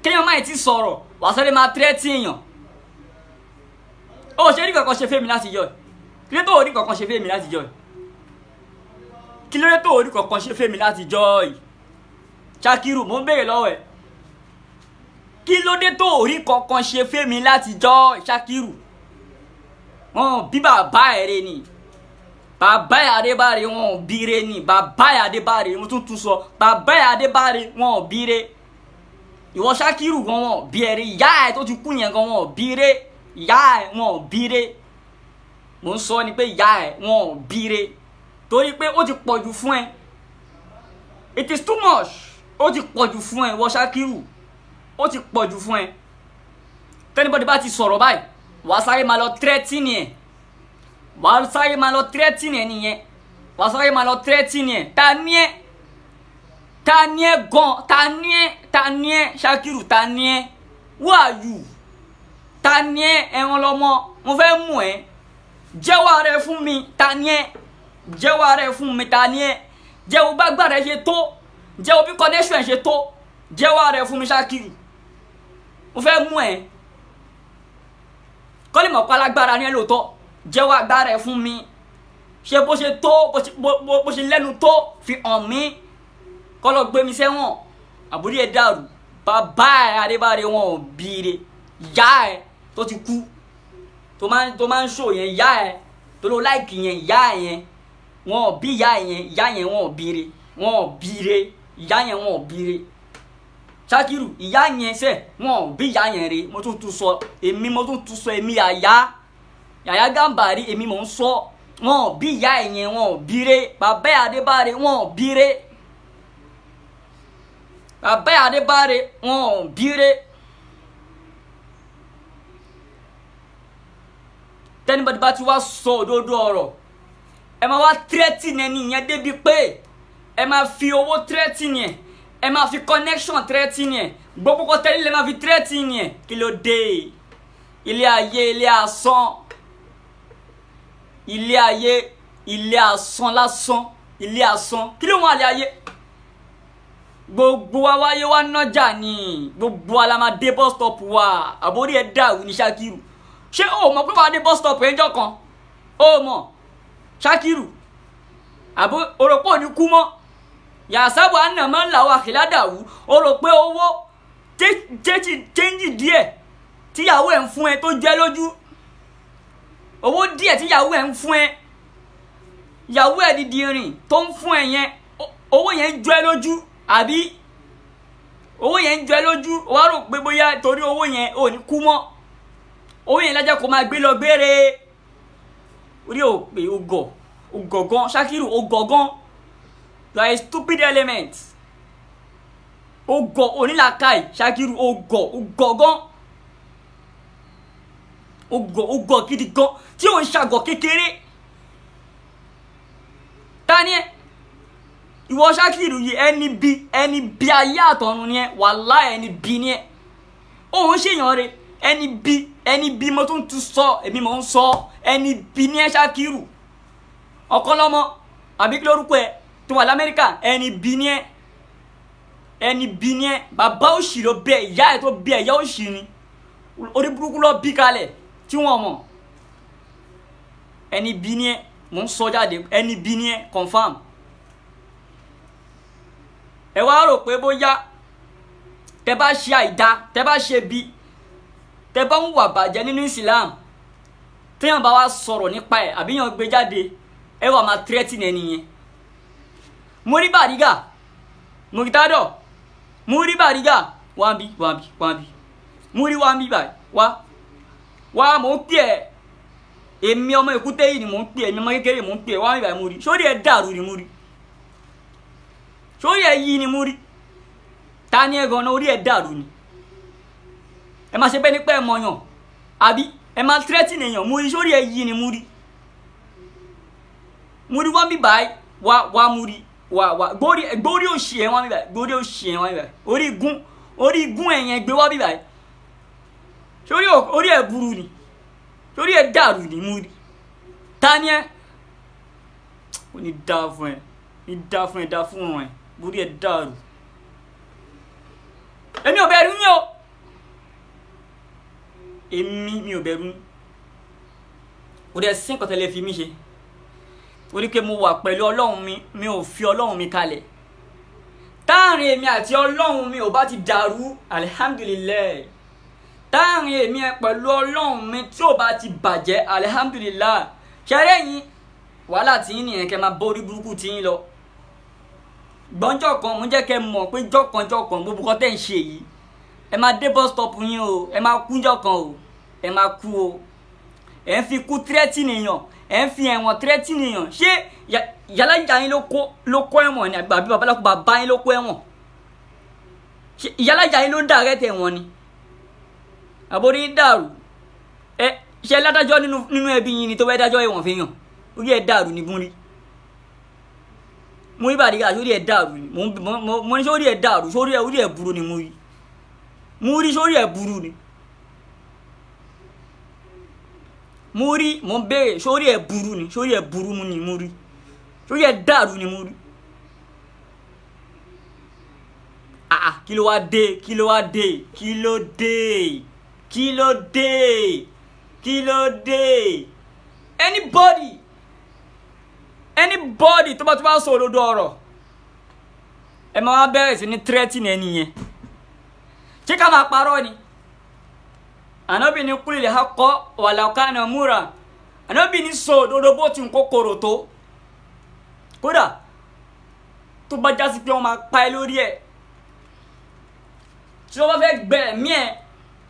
kéèyàn máa ti sọ̀rọ̀, wàá sáré máa tírẹ́tì èèyàn. Ó ṣe rí kankan ṣe fẹ́mi láti yọ ẹ̀. Kí ló tó rí kankan ṣe fẹ́mi láti jọ ẹ̀? Kí ló tó rí kankan ṣe fẹ́mi láti jọ ẹ̀? Ṣakiru, mo ń béèrè lọ́wọ́ ẹ̀. Kí ló dé tó rí kankan ṣe fẹ́mi láti jọ ẹ̀, Ṣakiru? Wọn bí bàbá ẹ̀ rẹ ni. Bàbá ẹ̀ Adébáre, wọn ò bíire ni. Bàbá ẹ̀ Adébáre, mo tún tún sọ, bàbá ẹ̀ Adébáre, wọn ò bíire. Ìwọ Ṣakiru gan, wọn ò bí ẹrẹ. Ìyá ẹ̀ tó ti kú yẹn gan, wọn ò bíire. Ìyá ẹ̀ wọn ò bíire. Mo ń sọ ni pé ìyá ẹ̀ wọn ò bíire. Torí pé ó ti pọ̀jù fún ẹ. It is too much. Ó ti pọ̀jù fún ẹ, ìwọ Ṣakiru. Ó ti pọ̀jù fún ẹ. Tẹ́nibọ́dì bá ti sọ̀rọ̀ báyìí, wàá sáré máa lọ tírẹ́tìnì ẹ̀. Wàá sáré máa lọ tírẹ́tìnì ẹ̀ nìyẹn. Wàá sáré máa lọ tírẹ́tìnì ẹ̀. Ta ni ẹ? Ta ni ẹ gan? Ta ni ẹ? Ta ni ẹ? Ṣakiru, ta ni ẹ? Who are you? Ta ni ẹ? Ẹ̀wọ̀n lọ́mọ, mo fẹ́ mú ẹ. Jẹ́wọ́ ara ẹ fún mi. Ta ni ẹ? Jẹ́wọ́ ara ẹ fún mi. Ta ni ẹ? Jẹ́wọ́ bágbára ẹ ṣe tó. Jẹ́wọ́ bí connection ẹ ṣe tó. Jẹ́wọ́ ara ẹ fún mi, Ṣakiru. Mo fẹ́ mú ẹ. Kọ́lé mọ̀ pa lágbára ni ẹ lóòótọ́. Jẹ́wọ́ agbára ẹ fún mi. Ṣe bó ṣe tó, bó ṣe lẹ́nu tó, fi hàn mí. Kọ́ lọ gbé mi sẹ́wọ̀n. Àbúrò ẹ̀ dàrú. Bàbá ẹ̀ Adébáre, wọn ò bíire. Ìyá ẹ̀ tó ti kú, tó máa ń ṣò yẹn, ìyá ẹ̀ tó ló láìkì yẹn, ìyá ẹ̀ yẹn, wọn ò bí ìyá ẹ̀ yẹn, ìyá yẹn wọn ò bíire, wọn ò bíire, ìyá yẹn wọn ò bíire. Ṣakiru, ìyá yẹn sẹ́, wọn ò bí ìyá yẹn re. Mo tún tún sọ, èmi mo tún tún sọ, èmi Yàyà Yàyà Gàmbàrí, èmi mò ń sọ, wọn ò bí ìyá ẹ̀ yẹn, wọn ò bíire. Bàbá ẹ̀ Adébáre, wọn ò bíire. Bàbá ẹ̀ Adébáre, wọn ò bíire. Tẹ́nibọ́dì bá ti wá sọ òdodo ọ̀rọ̀, ẹ máa wá tírẹ́tìnì ẹni yẹn débi pé ẹ máa fi owó tírẹ́tìnì ẹ̀, ẹ máa fi connection tírẹ́tìnì ẹ̀, gbogbo kọ́ tẹ́lẹ̀ lè máa fi tírẹ́tìnì ẹ̀. Kí ló dé? Ilé ayé, ilé asán. Ilé ayé, ilé asán lásán, ilé asán. Kí ló wà lé ayé? Gbogbo wa wáyé wá nájà ni, gbogbo wa la máa dé bus stop wa. Àbórí ẹ dàrú ní Ṣakiru. Ṣé o mọ̀ pé wàá dé bus stop ẹ̀ ń jọ́ kan? O mọ̀ Ṣakiru, àbó o rò pé ò ní kú mọ́? Yàsábò ànàmọ́ làwọn àkìládàwù. O rò pé owó chéńjì díẹ̀ tíyàwó ẹ̀ ń fún ẹ tó jẹ́ lójú, owó díẹ̀ tíyàwó ẹ̀ ń fún ẹ, ìyàwó ẹ̀ dídì rìn tó ń fún ẹ yẹn, owó yẹn ń jọ ẹ lójú, àbí owó yẹn ń jọ ẹ lójú? O wá rò pé bóyá torí owó yẹn ò ní kú mọ́, owó yẹn lájà kó máa gbé lọ gbére. Orí ò pé, o gọ̀, o gọ̀ gan Ṣakiru, o gọ̀ gan. You are a stupid element. O gọ̀, onílàkàì Ṣakiru, o gọ̀, o gọ̀ gan, o gọ̀, o gọ̀ gidi gan, tí ò ń ṣàgọ̀ kékeré. Ta ni ẹ? Ìwọ Ṣakiru yìí, ẹni bí, ẹni bí ayé àtọ̀run ni ẹ, wàláhì ẹni bí ni ẹ. Òun ṣèyàn rẹ, ẹni bí, ẹni bí mo tún tún sọ, èmi mò ń sọ, ẹni bí ni ẹ Ṣakiru. Ọ̀kanlọ́mọ àbí kí lórúkọ ẹ tó wà l'Amẹ́ríkà, ẹni bí ni ẹ, ẹni bí ni ẹ. Bàbá òṣì ló bí ẹ, ìyá ẹ tó bí ẹ, ìyá òṣì ni, orí burúkú lọ bí kalẹ̀ tí wọ́n mọ̀. Ẹni bí ni ẹ, mò ń sọ jáde, ẹni bí ni ẹ, confam. Ẹ wá rò pé bóyá tẹ bá ṣe àìda, tẹ bá ṣe bí, tẹ bá ń wà bàjẹ́ nínú Islam, téèyàn bá wá sọ̀rọ̀ nípa ẹ̀ àbí yàn gbé jáde, ẹ wà máa threaten ẹni yẹn. Muri Bariga, Murtado, Muri Bariga, wá bí, wá bí, wá bí, Muri wá bí báyìí, wá wá, mò ń pè ẹ́, èmi ọmọ èkúté yìí ni mò ń pè ẹ́, èmi ọmọ kékeré mò ń pè ẹ́, wá bí báyìí Muri. Sórí ẹ dàrú ni Muri, sórí ẹ yí ni Muri. Ta ni ẹ gan-an? Orí ẹ dàrú ni. Ẹ máa ṣe bẹ́ẹ̀ nípa ẹ mọ̀yàn, àbí ẹ máa threaten èèyàn. Muri, sórí ẹ yí ni Muri. Muri wá bí báyìí, wá wá Muri, wá wá, gbórí gbórí òṣì ẹ wá bí báyìí, gbórí òṣì ẹ wá bí báyìí, orí igun, orí igun ẹ̀yẹn gbé wá bí báyìí. Sórí orí ẹ burú ni, sórí ẹ dàrú ni Muri. Ta ni ẹ? Ó ní dá fún ẹ, ní dá fún ẹ, dá fún ẹ, orí ẹ dàrú. Èmi ò bẹ̀rù yín o, èmi mi ò bẹ̀rù yín. Kò dẹ̀ sí nǹkan tẹ́lẹ̀ fi mí ṣe, torí pé mo wà pẹ̀lú Ọlọ́run mi, mi ò fi Ọlọ́run mi kalẹ̀. Táàrin èmi àti Ọlọ́run mi ò bá ti dàrú, alihamdulilayi. Táàrin èmi pẹ̀lú Ọlọ́run mi tí ò bá ti bàjẹ́, alihamdulilayi. Ṣẹlẹ̀ yín wàhálà tí yín nìyẹn, kẹ́ máa bórí burúkú tí yín lọ. Gbọ́njọ́ kan mo jẹ́ kẹ́ mọ̀ pé jọ́kanjọ́kan gbogbo kan tẹ́ ń ṣe yìí, ẹ máa dé bus stop yín o, ẹ máa kú jọ́kan o, ẹ máa kú o. Ẹ ń fi kú tírẹ́tì nìyàn, ẹ ń fi ẹ̀wọ̀n tírẹ́tì nìyàn. Ṣé yàrá ìyá yín ló kó ẹ̀wọ̀n ni, àbí babaláko bàbá yín ló kó ẹ̀wọ̀n? Ṣé yàrá ìyá yín ló ń dàrẹ́ tẹ̀ wọ́n ni? Àbórí dàrú. Ẹ ṣe ládájọ́ nínú ẹbí yín ni tó fẹ́ dájọ́ ẹ̀wọ̀n fi hàn? Orí ẹ̀ dàrú ni Muri. Muri Bariga, sórí ẹ̀ dàrú ni. Mo ní sórí ẹ̀ dàrú, sórí ẹ̀, orí ẹ̀ burú ni Muri. Muri, sórí ẹ̀ burú ni Muri. Mo ń béèrè, sórí ẹ̀ burú ni, sórí ẹ̀ burú ni Muri, sórí ẹ̀ dàrú ni Muri. Ah, kí ló wá dé? Kí ló wá dé? Kí ló dé? Kí ló dé? Kí ló dé? Anybody, anybody tó bá sọ òdodo ọ̀rọ̀, ẹ máa wá bẹ̀rẹ̀ sí ní threatening ẹni yẹn. Ṣé ká máa parọ́ ni? Ànábì ní kúlì lè hakọ wàlàkà náà múra. Ànábì ní sọ òdodo bó ti ń kókòrò tó, kódà tó bá jásí pé wọ́n máa pa ẹ́ lórí ẹ̀, tí wọ́n bá fẹ́ gbẹ ẹ̀mí ẹ̀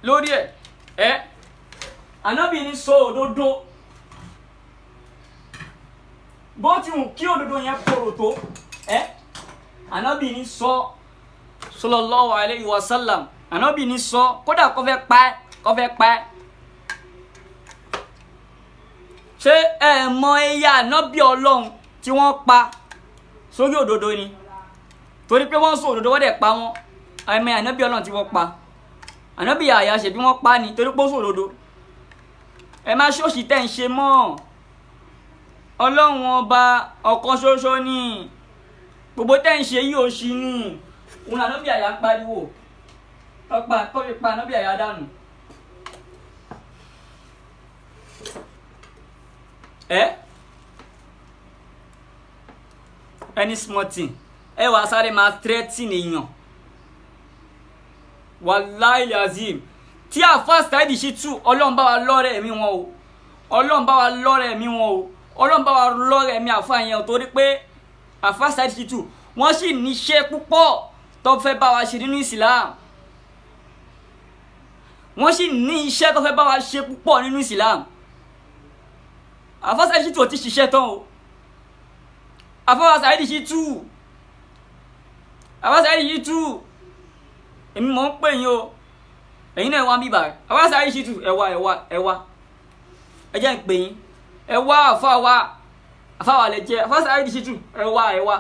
lórí ẹ̀ ẹ́. Ànábì ní sọ òdodo bó ti wù kí òdodo yẹn korò tó ẹ́. Ànábì ní sọ sallallahu alayhi wa sallam. Ànábì ní sọ kódà kó fẹ́ pa ẹ́, kó fẹ́ pa ẹ́. Ṣé ẹ mọ ẹyà ànábì Ọlọ́run tí wọ́n pa sórí òdodo ni? Torí pé wọ́n sọ òdodo, wọ́n dẹ̀ pa wọ́n. Àmì ànábì Ọlọ́run tí wọ́n pa, ànábì Yàyà ṣe bí wọ́n pa ni torí pé ó sọ òdodo. Ẹ má ṣòṣì tẹ́ ń ṣe mọ́. Ọlọ́run ọba ọ̀kan ṣoṣo ni, gbogbo tẹ́ ń ṣe yìí ò ṣì ní. Òun ànábì àyà ń pariwo tọ́pa tọ́fi pa ànábì àyà dànù. Ẹ any small thing ẹ wàá sáré máa threaten èèyàn. Wàláhì azim, tí àfa Saheed Shittu, Ọlọ́run bá wa lọ́rẹ̀ ẹ̀mí wọn o, Ọlọ́run bá wa lọ́rẹ̀ ẹ̀mí wọn o, Ọlọ́run bá wa lọ́rẹ̀ ẹ̀mí àfa yẹn o, torí pé àfa Saheed Shittu wọ́n sì níṣẹ́ púpọ̀ tó fẹ́ bá wa ṣe nínú Islam. Wọ́n sì ní iṣẹ́ tó fẹ́ bá wa ṣe púpọ̀ nínú Islam. Àfa Saheed Shittu ò ti ṣiṣẹ́ tán o. Àfa Saheed Shittu, àfa Saheed Shittu, èmi mò ń pè yín o, ẹ̀yin náà wá ń bíbà. Àfa Saheed Shittu, ẹ wá, ẹ wá, ẹ wá, ẹ jẹ́ ń pè yín, ẹ wá. Àfa wa, àfa wa lè jẹ́ àfa Saheed Shittu, ẹ wá, ẹ wá,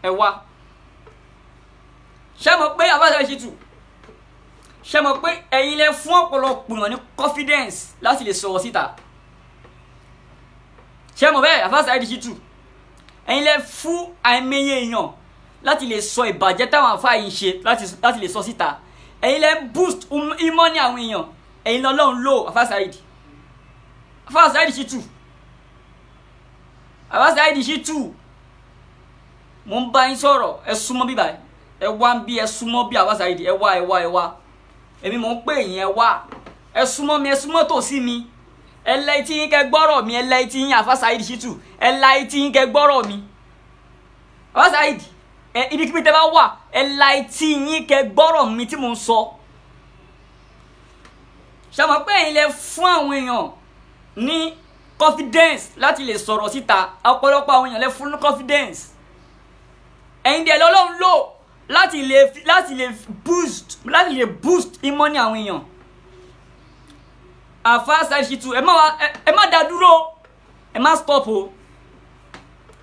ẹ wá. Ṣé mo pé àfa Saheed Shittu, ṣé mo pé ẹ̀yin lẹ fún ọ̀pọ̀lọpọ̀ èèyàn ní confidence láti lè sọ̀rọ̀ síta? Ṣé mo bẹ́ẹ̀ àfa Saheed Shittu, ẹ̀yin lẹ fún àìmọye èèyàn láti lè sọ ìbàjẹ́ táwọn àfa yìí ń ṣe, láti lè sọ síta. Ẹ̀yin lẹ boost ìmọ̀ ní àwọn èèyàn, ẹ̀yin lọ́lọ́run lò. Àfa Saheed, àfa Saheed Shittu, àfa Saheed Shittu, mo ń bá yín sọ̀rọ̀, ẹ súnmọ́ bíbá ẹ wá ń bí, ẹ súnmọ́ bí àfa Saheed, ẹ wá, ẹ wá, ẹ wá. Èmi mò ń pè yín, ẹ wá, ẹ súnmọ́ mi, ẹ súnmọ́ tòsí mi, ẹ la etí yín kẹ́ gbọ́rọ̀ mi, ẹ la etí yín àfa Saheed Shittu, ẹ la etí yín kẹ́ gbọ́rọ̀ mi. Àfa Saheed, ẹ ibikíbi tẹ́ bá wà, ẹ la etí yín kẹ́ gbọ́rọ̀ mi tí mò ń sọ. Ṣé mọ̀ pé ẹ̀yin lẹ fún àwọn èèyàn ní confidence láti lè sọ̀rọ̀ síta? Ọ̀pọ̀lọpọ̀ àwọn èèyàn lẹ fún ní confidence. Ẹ̀yin dẹ̀ lọ́lọ́run lò láti lè boost, láti lè boost ìmọ̀ ní àwọn èèyàn. Àfa Saheed Shittu, ẹ má dá dúró, ẹ má stop o,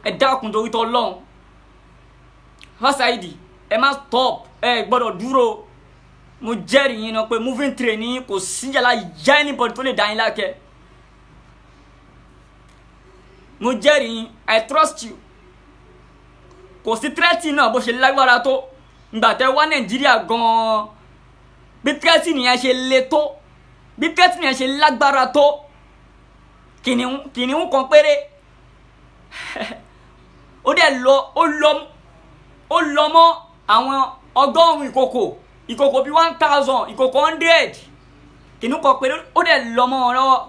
ẹ dákun torí t'Ọlọ́run. Àfa Saheed, ẹ má stop, ẹ gbọ́dọ̀ dúró. Mo jẹ́rìí yín náà pé moving train ní kò sí yàrá yá anybody tó lè dá yín lákẹ́. Mo jẹ́rìí yín, I trust you. Kò sí tírẹ́tì náà bó ṣe lágbára tó ìgbà tẹ́ wá Nàìjíríà gan-an, bí tírẹ́tì nìyẹn ṣe le tó, bí tírẹ́tì nìyẹn ṣe lágbára tó, kìnìún kan péré ó dẹ̀ lọ, ó lọ mọ́ àwọn 100 ìkòkò, ìkòkò bíi 1000, ìkòkò 100, kìnìún kan péré ó dẹ̀ lọ mọ́ wọn lọ́wọ́.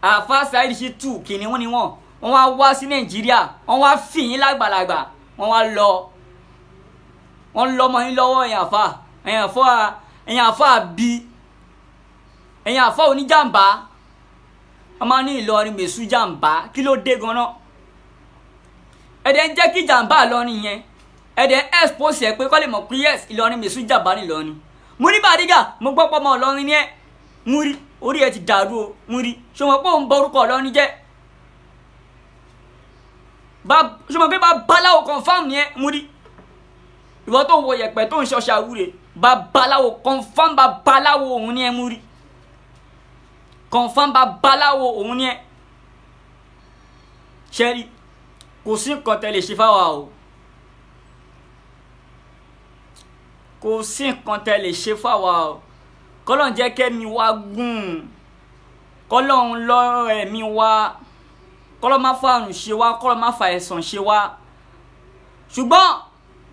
Àfa Saheed Shittu, kìnìún ni wọ́n wá wá sí Nàìjíríà, wọ́n wá fì yín lágbàlagbà, wọ́n wá lọ, wọ́n lọ mọ́ yín lọ́wọ́. Ẹ̀yin àfa, ẹ̀yin àfa, ẹ̀yin àfa bí, ẹ̀yin àfa oníjàmbá, wọ́n máa ní Ìlọrin mèsù jàmbá, kí ló dé gan-an? Ẹ̀dẹ̀ ń jẹ́ kí jàmbá Ìlọrin yẹn, ẹ̀dẹ̀ ń expose ẹ̀ pé kọ́ lè mọ̀ pé yes, Ìlọrin mèsù jàmbá ní Ìlọrin. Múrí Bàrígà, mo gbọ́ pọ́ ọmọ Ìlọrin ní ẹ̀, Múrí, orí ẹ̀ ti dàrú o. Múrí, ṣé mo pé òun bọ orúkọ Ìlọrin jẹ́? Ṣé mo pé babaláwo confam ni ẹ, Múrí? Ìwọ tó ń wọ yẹ̀pẹ̀ tó ń ṣọṣà wúre, babaláwo confam, babaláwo òun ni ẹ, Múrí. Confam babaláwo òun ni ẹ. Ṣẹ́rí, kò sí nǹkan tẹ́ lè ṣe fáwa o, kò sí nǹkan tẹ́ lè ṣe fáwa o. Kọ́lọ́n jẹ́ kẹ́mi wá gùn, kọ́lọ́n lọ́rọ̀ ẹ̀mí wá, kọ́lọ́n má fa àrùn ṣe wá, kọ́lọ́n má fa ẹ̀sàn ṣe wá. Ṣùgbọ́n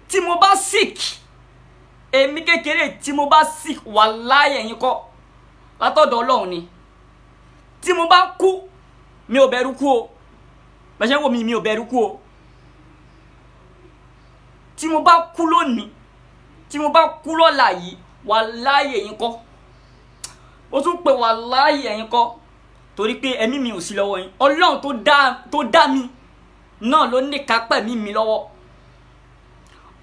tí mo bá sick, èmi kékeré tí mo bá sick, wàláhì ẹ̀yin kọ́, látọ̀dọ̀ Ọlọ́run ni. Tí mo bá kú, mi ò bẹ̀rù kú o. Bẹ́ẹ̀ ṣe ń wò mí, mi ò bẹ̀rù kú o. Tí mo bá kú lónìí, tí mo bá kú lọ́la yìí, wàláhì ẹ̀yin kọ́. Ó tún pé wàláhì ẹ̀yin kọ́, torí pé ẹ̀mí mi ò sí lọ́wọ́ yín. Ọlọ́run tó dá mi náà ló ní kápá ẹ̀mí mi lọ́wọ́.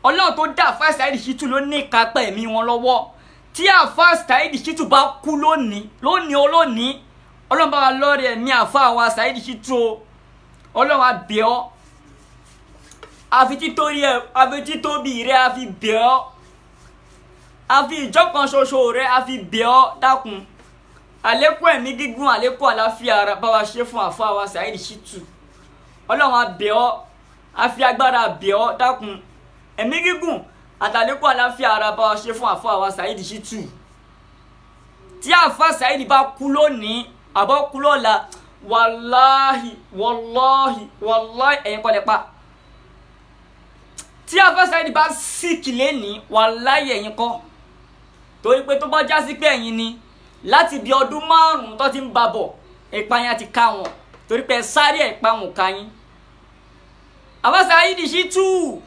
Ọlọ́run tó dá Àfáà Saheed Shittu ló ní kápá ẹ̀mí wọn lọ́wọ́. Tí Àfáà Saheed Shittu bá kú lónìí, lónìí olónìí, Ọlọ́run bá wa lọ́rẹ̀ ẹ̀mí Àfáà wa Saheed Shittu o. Ọlọ́run á bẹ̀ ọ́, àfi títóbi rẹ̀ á fi bẹ̀ ọ́, àfi ìjọ kan ṣoṣo rẹ̀ á fi bẹ̀ ọ́. Dákun, Àlékún ẹ̀mí gígùn, àlékún àlàáfíà ara bá wa ṣe fún àfáà wa Saheed Shittu. Ọlọ́run á bẹ̀ ọ́, á fi agbára bẹ̀ ọ́, dákun. Ẹ̀mí gígùn àtàlékún àlàáfíà ara bá wa ṣe fún àfáà wa Saheed Shittu. Tí àfáà Saheed bá kú lónìí àbọ̀ kú lọ́la, wàláhì wàláhì wàláhì ẹ̀yin kọ́ lẹ pa. Tí àfáà Saheed bá síkì lénìí, wàláhì ẹ̀yin kọ́. Torí pé tó bá já sí pé ẹ̀yin ni, láti bí ọdún 5 tó ti ń ba bọ̀, ìpayà ti ká wọn. Torí pé sáré ìpa wọn ká yín. Àfáà Saheed Shittu,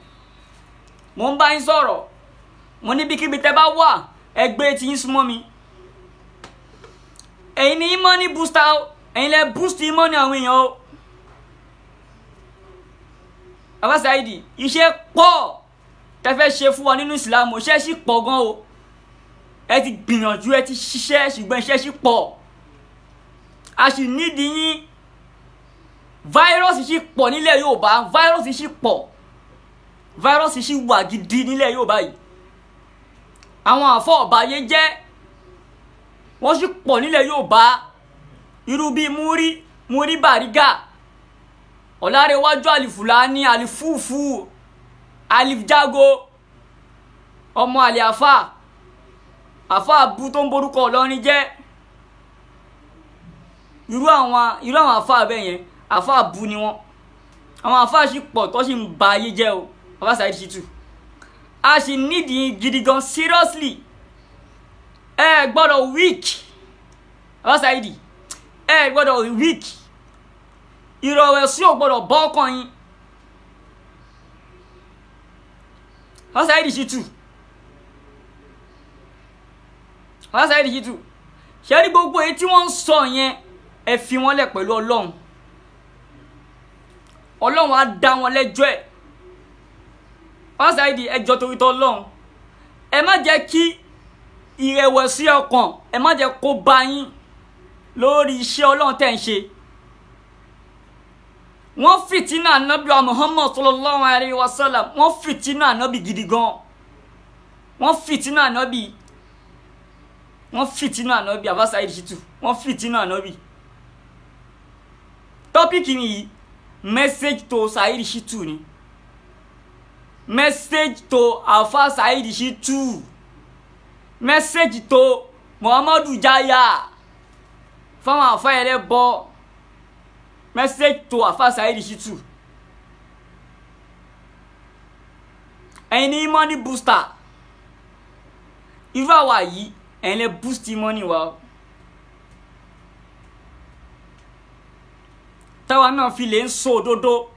mo ń bá yín sọ̀rọ̀. Mo ní bíkíbi tẹ́ bá wà, ẹgbẹ́ tí yín súnmọ́ mi. Ẹ̀yin ni money booster o, ẹ̀yin lẹ boost money àwọn èèyàn o. Àfáà Saheed, iṣẹ́ pọ̀ tẹ́ fẹ́ ṣe fún wa nínú Ìsìlámù, iṣẹ́ sì pọ̀ gan o. Ẹ ti gbìyànjú, ẹ ti ṣiṣẹ́, ṣùgbọ́n iṣẹ́ sì pọ̀. A sì nídìí yín. Fáírọ́ọ̀sì sì pọ̀ nílẹ̀ Yorùbá, fáírọ́ọ̀sì sì pọ̀. Fáírọ́ọ̀sì sì wà gidi nílẹ̀ Yorùbá yìí. Àwọn àfọ́ ọ̀bàyé jẹ́, wọ́n sì pọ̀ nílẹ̀ Yorùbá. Irú bíi Múrí Bàrígà, Ọ̀làrẹ̀wájú Àlìfùlání, Àlìfúùfù, Àlìjágo, ọmọ àlè àfà, àfà àbú tó ń borúkọ Ìlọrin jẹ́. Irú àwọn àfà bẹ́ẹ̀ yẹn, àfà àbú ni wọ́n. Àwọn àfà sì pọ̀ tó sì ń ba ayé jẹ́ o. Àfáà Saheed Shittu, a sì nídìí gidi gan, seriously. Ẹ gbọ́dọ̀ weak. Àfáà Saheed, ẹ gbọ́dọ̀ weak. Ìrọ̀wẹ̀sì ò gbọ́dọ̀ bọ́ ọkàn yín. Àfáà Saheed Shittu, Àfáà Saheed Shittu, ṣe rí gbogbo èyí tí wọ́n ń sọ yẹn, ẹ fi wọ́n lẹ̀ pẹ̀lú Ọlọ́run. Ọlọ́run á dá wọn lẹ́jọ́ ẹ̀. Àfáà Saheed, ẹ jọ̀ọ́ torí t'Ọlọ́run, ẹ má jẹ́ kí ìrẹ̀wẹ̀sì ọkàn, ẹ má jẹ́ kó bá yín lórí iṣẹ́ Ọlọ́run tẹ́ ń ṣe. Wọ́n fìtínà ànábì wa Muhammad sallallahu alayhi wa sallam, wọ́n fìtínà ànábì gidi gan. Wọ́n fìtínà ànábì, wọ́n fìtínà ànábì. Àfáà Saheed Shittu, wọ́n fìtínà ànábì. Tọ́pìkì yìí, message to Saheed Shittu ni. Message to Àfáà Saheed Shittu. Message to Muhammadu Jaya. Fáwọn àfáà ẹlẹ́bọ. Message to Àfáà Saheed Shittu. Ẹ̀yin ní money booster. Irú àwa yìí, ẹ̀yin lẹ boost money wa o. Táwa náà fi lè ń sọ òdodo,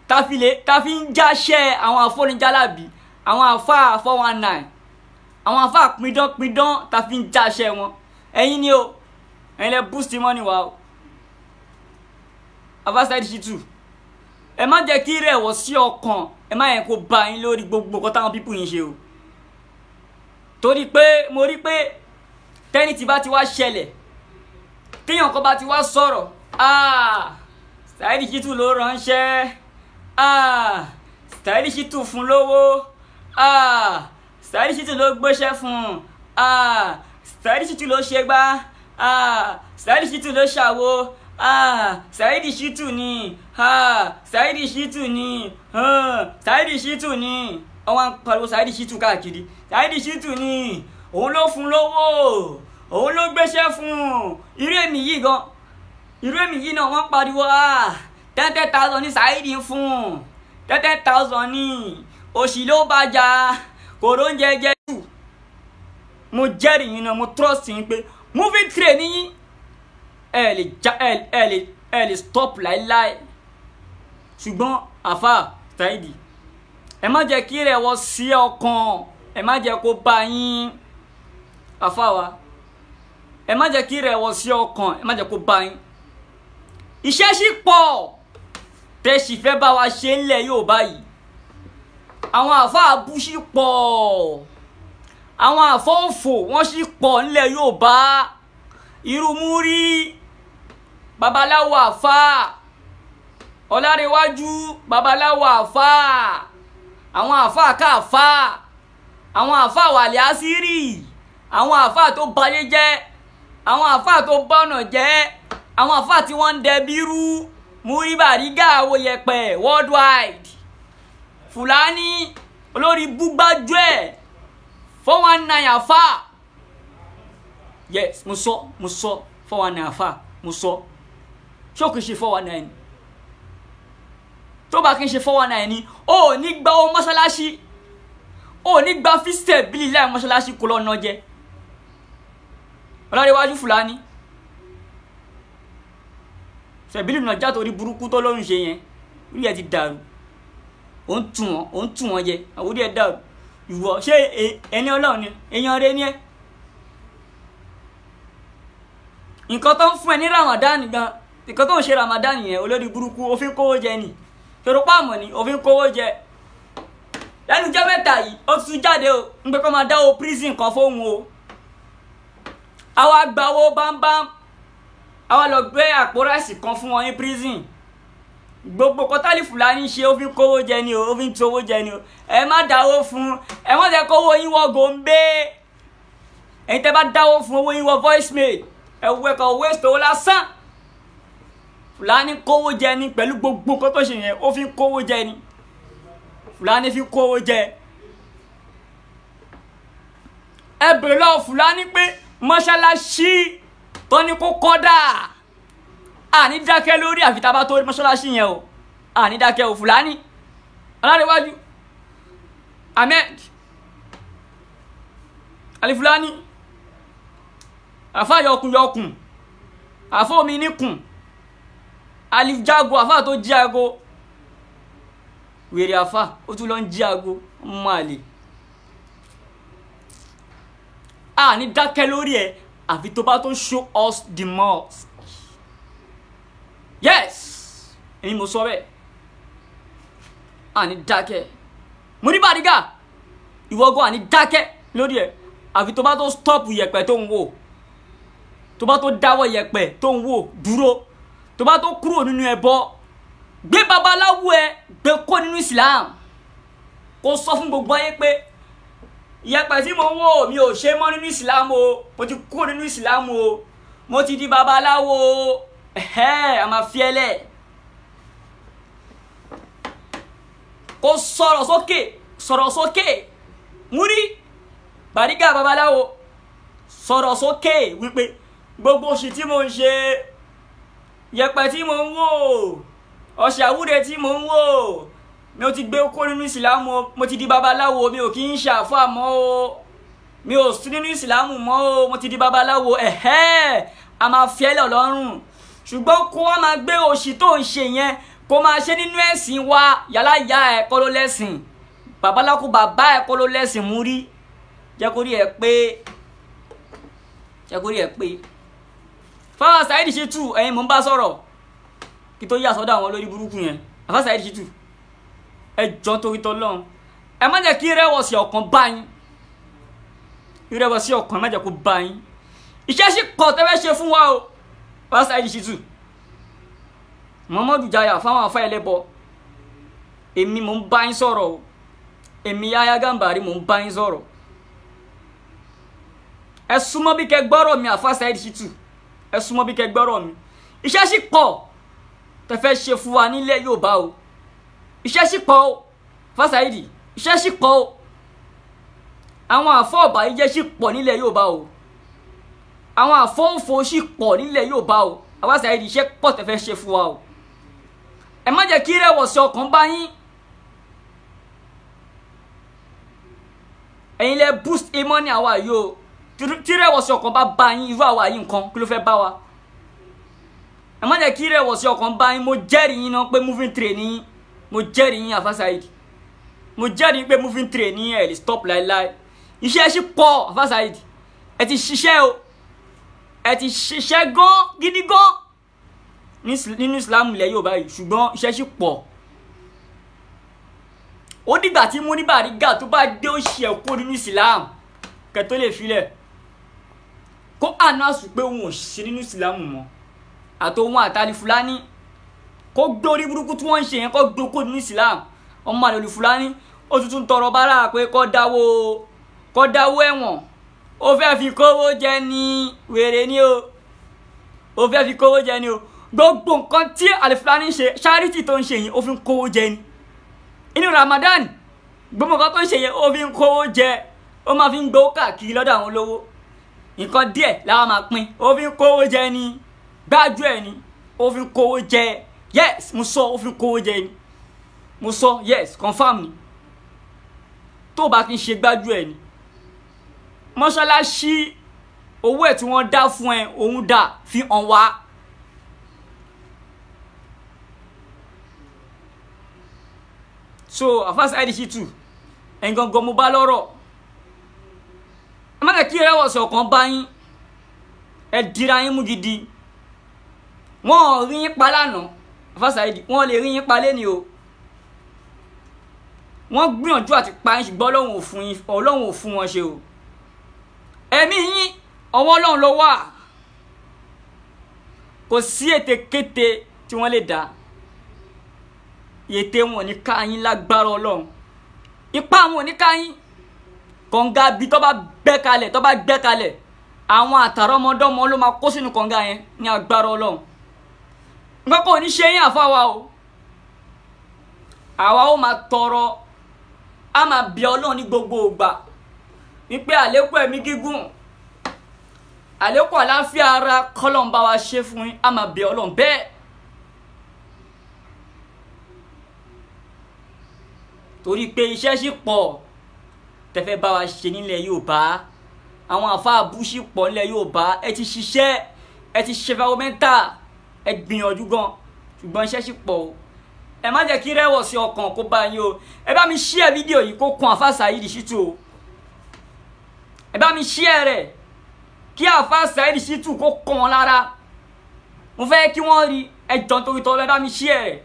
tá fi ń jáṣẹ́ àwọn àfọ́nijálábì, àwọn àfáà 419, àwọn àfáà pidánpidán, tá fi ń jáṣẹ́ wọn. Ẹ̀yin ni o, ẹ̀yin lẹ boost money wa o. Àfáà Saheed Shittu, ẹ má jẹ́ kí ìrẹ̀wọ̀sí ọkàn, ẹ má yẹn kó bá yín lórí gbogbo nǹkan táwọn pípù yín ṣe o. Torí pé mo rí pé tẹ́ni tí bá ti wá ṣẹlẹ̀, téèyàn kan bá ti wá sọ̀rọ̀, Saheed Shittu ló ránṣẹ́, Saheed Shittu fún lówó, Saheed Shittu ló gbéṣẹ́ fún, Saheed Shittu ló ṣe gbá, Saheed Shittu ló ṣàwo, Saheed Shittu ni, Saheed Shittu ni, Saheed Shittu ni. Wọ́n wá ń pariwo Saheed Shittu káàkiri. Saheed Shittu ni, òun ló fún lówó, òun ló gbéṣẹ́ fún. Irú èmi yìí gan, irú èmi yìí náà wọ́n pariwo 10,000 ní Saheed fún, 10,000 ní òṣì ló bá jà, kò róúnjẹ jẹ. Mo jẹ́rìí yín náà, mo trust yín pé moving train yín, ẹ lè já, ẹ lè stop láíláí. Ṣùgbọ́n Àfáà Saheed, ẹ má jẹ́ kí ìrẹ̀wọ̀sí ọkàn, ẹ má jẹ́ kó bá yín. Àfáà wa, ẹ má jẹ́ kí ìrẹ̀wọ̀sí ọkàn, ẹ má jẹ́ kó bá yín. Iṣẹ́ sì pọ̀ tẹ́ sì fẹ́ bá wa ṣe ńlẹ̀ Yorùbá yìí. Àwọn àfáà abú sì pọ̀, àwọn àfáà òfò wọ́n sì pọ̀ ńlẹ̀ Yorùbá. Irú Múrí, babaláwo àfáà, Ọlárẹ̀wájú, babaláwo àfáà, àwọn àfáà káàfáà, àwọn àfáà wàlẹ̀ àṣírí, àwọn àfáà tó bayé jẹ́. Àwọn àfáà tó bọ́nà jẹ́, àwọn àfáà tí wọ́n ń dẹbi rú, Muri Bariga Awoyẹ̀pẹ̀ worldwide, Fúlàní olórí búgbájú ẹ̀ 419 àfáà. Yes, mo sọ 419 àfáà, mo sọ. Ṣé o kì í ṣe 419? Tó bá kì í ṣe 419 ni, o ò ní gba owó mọ́ṣáláṣí, o ò ní gba fíṣẹ̀ bílí láì mọ́ṣáláṣí kó lọ́nà jẹ. Ọlọ́rẹ́wájú Fúlàní sẹ̀bílì náà jáde orí burúkú tó lóun ṣe yẹn, orí ẹ ti dàrú, ó ń tù wọ́n jẹ, àwọn orí ẹ dàrú. Ìwọ ṣé ẹni Ọlọ́run ni, èèyàn rẹ ni ẹ. Nǹkan tó ń fún ẹ ní Ramadan gan, nǹkan tó ń ṣe Ramadan yẹn, olórí burúkú, ó fi ń kówó jẹ ni. Ṣòro pàmò ni, ó fi ń kówó jẹ. Lẹ́nu jẹ́ mẹ́ta yìí, ó tún jáde o, ń pẹ́ kó máa dáwọ́ prison kan fóun o. Àwa gbawó bámbám, àwa lọ gbé àpò ráìsì kan fún wọn ní prison. Gbogbo kọtálì Fúlàní ṣe, ó fi ń kówó jẹ ni o, ó fi ń towó jẹ ni o. Ẹ má dáwó fún, ẹ má jẹ́ kówó yín wọ gòńbé. Ẹ̀yin tẹ́ bá dáwó fún, owó yín wọ voicemail. Ẹ wọ ẹ̀kọ́ waste owó lásán. Fúlàní kówó jẹ ni pẹ̀lú gbogbo nǹkan tó ṣe yẹn, ó fi ń kówó jẹ ni. Fúlàní fi kówó jẹ. Ẹ bèrè lọ́wọ́ Fúlàní pé mọ́ṣáláṣí tó ní kó kọ́dà, àní dákẹ́ lórí àfi tá a bá tó rí mọ́ṣáláṣí yẹn o, àní dákẹ́ o. Fúlàní Ọlárẹ̀wájú Ahmed Ali Fúlàní, àfa yọkùnyọkùn, àfa omi níkùn, Alijago, àfa tó jí aago, wèrè àfa ó tún lọ ń jí aago, ọmọ àlè. Àní dákẹ́ lórí ẹ àfi tó bá tó show us the mosque. Yes, èmi mo sọ bẹ́ẹ̀. Àní dákẹ́. Muri Bariga, ìwọ gan àní dákẹ́ lórí ẹ àfi tó bá tó stop yẹ̀pẹ̀ tó ń wò, tó bá tó dáwọ́ yẹ̀pẹ̀ tó ń wò dúró, tó bá tó kúrò nínú ẹbọ, gbé babaláwo ẹ gbé kó nínú Islam, kó sọ fún gbogbo ayé pé yẹ̀pẹ̀ tí mo ń wò mi ò ṣe mọ́ nínú Islam o, mo ti kúrò nínú Islam o, mo ti di babaláwo o. Ẹ̀hẹ́, a máa fi ẹ lẹ̀. Kó sọ̀rọ̀ sókè, sọ̀rọ̀ sókè. Muri Bariga babaláwo, sọ̀rọ̀ sókè wípé gbogbo oṣù tí mo ń ṣe, yẹ̀pẹ̀ tí mo ń wò, ọṣẹ àwúre tí mo ń wò, mi ò ti gbé kó nínú ìsìlámù o, mo ti di babaláwo, mi ò kí ń ṣàfà mọ́ o, mi ò sí nínú ìsìlámù mọ́ o, mo ti di babaláwo. Ẹ̀hẹ́, a máa fi ẹ́ lẹ̀ lọ́rùn. Ṣùgbọ́n kó wá máa gbé òṣì tó ń ṣe yẹn, kó máa ṣe nínú ẹ̀sìn wa, yàrá ìyá ẹ̀ kọ́ ló lẹ́sìn, babaláwo bàbá ẹ̀ kọ́ ló lẹ́sìn. Muri, jẹ́ kó rí ẹ pé, jẹ́ kó rí ẹ pé. Fáwọn Saheed Shittu, ẹ̀yin mò ń bá sọ̀rọ̀ kí tó yà sọ́dọ̀ àwọn olórí burúkú yẹn. Àfáà Saheed Shittu, ẹ jọ torí tọlọ́run, ẹ má jẹ́ kí ìrẹ̀wọ̀sì ọkàn bá yín. Ìrẹ̀wọ̀sì ọkàn ẹ má jẹ́ kó bá yín. Iṣẹ́ sì pọ̀ tẹ́fẹ́ ṣe fún wa o. Àfáà Saheed Shittu, Muhammadu Jaya, fáwọn afá ẹlẹ́bọ, èmi mò ń bá yín sọ̀rọ̀ o. Èmi Yahya Gambari mò ń bá yín sọ̀rọ̀. Ẹ súnmọ́ bí kẹ́ gbọ́rọ̀ mi, Àfáà Saheed Shittu, ẹ súnmọ́ bí kẹ́ gbọ́rọ̀ mi. Iṣẹ́ sì pọ̀ tẹ́fẹ́ ṣe fún wa nílẹ̀ Yorùbá o. Iṣẹ́ sì pọ̀ o, Àfáà Saheed, iṣẹ́ sì pọ̀ o. Àwọn àfọ́ ọ̀bàyéjẹ́ sì pọ̀ nílẹ̀ Yorùbá o. Àwọn àfọ́ òfò sì pọ̀ nílẹ̀ Yorùbá o. Àfáà Saheed, iṣẹ́ pọ̀ tẹ́fẹ́ ṣe fún wa o. Ẹ má jẹ́ kí ìrẹ̀wọ̀sì ọkàn bá yín. Ẹ̀yin lẹ boost imọ́ ní àwa yìí o. Tí ìrẹ̀wọ̀sì ọkàn bá bá yín, irú àwa yìí nǹkan kí ló fẹ́ bá wa? Ẹ má jẹ́ kí ìrẹ̀wọ̀sì ọkàn bá yín. Mo jẹ́rìí yín náà pé moving train yín. Mo jẹ́rìí yín, Àfáà Saheed. Mo jẹ́rìí pé moving train yín, ẹ̀ lè stop láéláé. Iṣẹ́ sì pọ̀, Àfáà Saheed. Ẹ ti ṣiṣẹ́ o. Ẹ ti ṣiṣẹ́ gan gidi gan nínú Islam ilẹ̀ Yorùbá yìí, ṣùgbọ́n iṣẹ́ sì pọ̀. Ó dìgbà tí Muri Bariga tó bá dé òṣì ẹ̀ kó nínú Islam kẹ́ tó lè filẹ̀. Kó àná sùn pé òun ò sí nínú Islam mọ́, àtòun àtàlí Fúlàní, kó gbé orí burúkú tí wọ́n ń ṣe yẹn, kó gbé kó nínú Islam. Ọmọ àlè Fúlàní ó tuntun tọrọ bára pé kó dáwó ẹ̀wọ̀n. Ó fẹ́ fi kówó jẹ ní wèrè ni o. Ó fẹ́ fi kówó jẹ ni o. Gbogbo nǹkan tí Alifulani ń ṣe, charity tó ń ṣe yìí, ó fi ń kówó jẹ ni. Inú Ramadan, gbogbo nǹkan tó ń ṣe yẹn, ó fi ń kówó jẹ. Ó máa fi ń gbowó káàkiri lọ́dọ̀ àwọn olówó. Nǹkan díẹ̀ làwọn máa pín. Ó fi ń kówó jẹ ni. Gbájú ẹ̀ ni. Ó fi ń kówó jẹ. Yes, mo sọ, ó fi ń kówó jẹ ni. Mo sọ, yes, confirm ni. Tó bá kí n ṣe gbájú ẹ̀ ni. Mọ́ṣáláṣí owó ẹ̀ tí wọ́n dá fún ẹ, òun dà fi hàn wá. So, Alfa Saheed Shittu, ẹ̀yin gangan mo bá lọ́rọ̀. Ẹ má jẹ́ kí ìrẹ̀wọ̀sì ọkàn bá yín. Ẹ dira yín mú gidi. Wọ́n ò rí yín pa lánàá, Alfa Saheed, wọ́n lè rí yín pa lẹ́ni o. Wọ́n gbìyànjú àti pa yín, ṣùgbọ́n Ọlọ́run ò fún wọn ṣe o. Ẹ̀mí yín ọwọ́ Ọlọ́run ló wà. Kò sí ètekéte tí wọ́n lè dá. Ète wọn ò ní ká yín lágbára Ọlọ́run. Ipá wọn ò ní ká yín. Kànga bí tó bá gbẹ́ kalẹ̀, tó bá gbẹ́ kalẹ̀, àwọn àtàrọ́mọdọ́mọ ló máa kó sínú kànga yẹn ní agbára Ọlọ́run. Nǹkan kò ní ṣe yín àfa wa o. Àwa ó máa tọrọ, a máa bí Ọlọ́run ní gbogbo ìgbà wípé àlékún ẹ̀mí gígùn, àlékún àlàáfíà ara kọ́lọ́n bá wa ṣe fún yín, a máa bí Ọlọ́run bẹ́ẹ̀. Torí pé iṣẹ́ ṣì pọ̀ tẹ́fẹ́ bá wa ṣe nílẹ̀ Yorùbá. Àwọn àfáà bú ṣì pọ̀ nílẹ̀ Yorùbá. Ẹ ti ṣiṣẹ́, ẹ ti ṣe fẹ́wọ́mẹ́ntà, ẹ gbìyànjú gan, ṣùgbọ́n iṣẹ́ ṣì pọ̀ o. Ẹ má jẹ́ kí rẹ̀wọ̀sì ọkàn kó bá yín o. Ẹ bá mi share fídíò yìí kó kan Alfa Saheed Shittu o. Ẹ bá mi share rẹ̀ kí Alfa Saheed Shittu kó kàn wọ́n lára. Mo fẹ́ kí wọ́n rí. Ẹ jọ̀ọ́ nítorí tọ́lọ́, ẹ bá mi share rẹ̀.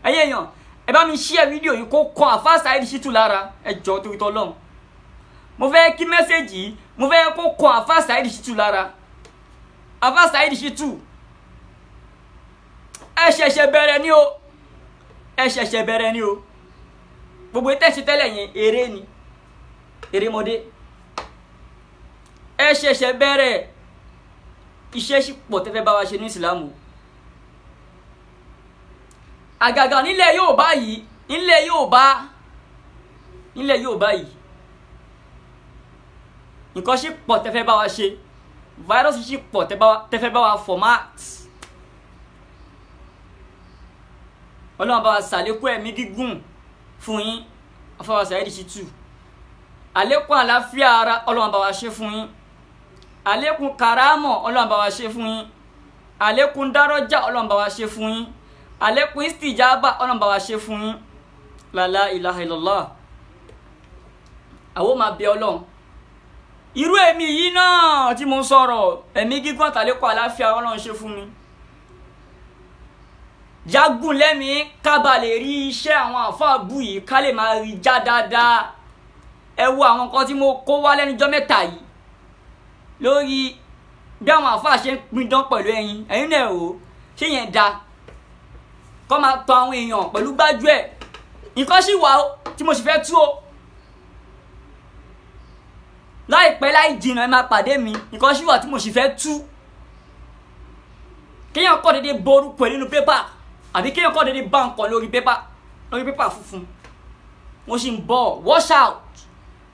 Ẹ̀yin èèyàn, ẹ bá mi share fídíò yìí kó kan Alfa Saheed Shittu lára. Ẹ jọ̀ọ́ nítorí tọ́lọ́. Mo fẹ́ kí mẹ́sẹ̀gì yìí, mo fẹ́ kó kan Alfa Saheed Shittu lára. Alfa Saheed Shittu, ẹ ṣẹ̀ṣẹ̀ bẹ̀rẹ̀ ni o. Ẹ ṣẹ̀ṣẹ̀ bẹ̀rẹ̀ ni o. Gbogbo tẹ́sí tẹ́lẹ̀ yẹn eré ni, erémọdé. Ẹ ṣẹ̀ṣẹ̀ bẹ̀rẹ̀. Iṣẹ́ ṣì pọ̀ tẹ́fẹ́ bá wa ṣe ní Ìsìlámù. Àgàgà nílẹ̀ Yorùbá yìí, nílẹ̀ Yorùbá, nílẹ̀ Yorùbá yìí, nǹkan ṣì pọ̀ tẹ́fẹ́ bá wa ṣe. Virus ṣì pọ̀ tẹ́fẹ́ bá wa format. Ọlọ́run bá wa ṣàlékún ẹ̀mí gígùn fún yín, Alfa Saheed Shittu. Àlékún àlàáfíà ara Ọlọ́run bá wa ṣe fún yín. Àlékún kàrámọ̀ Ọlọ́run bá wa ṣe fún yín. Àlékún dárọ́jà Ọlọ́run bá wa ṣe fún yín. Àlékún istijaba Ọlọ́run bá wa ṣe fún yín. La ilaha illallah. Àwọn máa bẹ Ọlọ́run. Irú èmi yìí náà tí mo ń sọ̀rọ̀, ẹ̀mí gígùn àtàlékún àlàáfíà Ọlọ́run ṣe fún mi. Jágùn lẹ́mìí ká ba lè rí iṣẹ́ àwọn àfáà bú yìí, ká lè máa rí já dáadáa. Ẹ wo àwọn nǹkan tí mo kó wá lẹ́nujọ́ mẹ́ta yìí lórí bí àwọn àfáà ṣe ń pidán pẹ̀lú ẹyin. Ẹ̀yin náà o, ṣé yẹn da? Kọ́ máa tọ àwọn èèyàn pẹ̀lú gbájú ẹ̀. Nǹkan sì wà ó tí mo sì fẹ́ tú o. Láìpẹ́ láì jìnnà ẹ máa pàdé mi. Nǹkan sì wà tí mo sì fẹ́ tú. Kéèyàn kọ́ dédé borúkọ ẹ nínú pépà, àbí kéèyàn kọ́ dédé bá nǹkan lórí pépà, lórí pépà funfun. Mo sì ń bọ̀, wash out.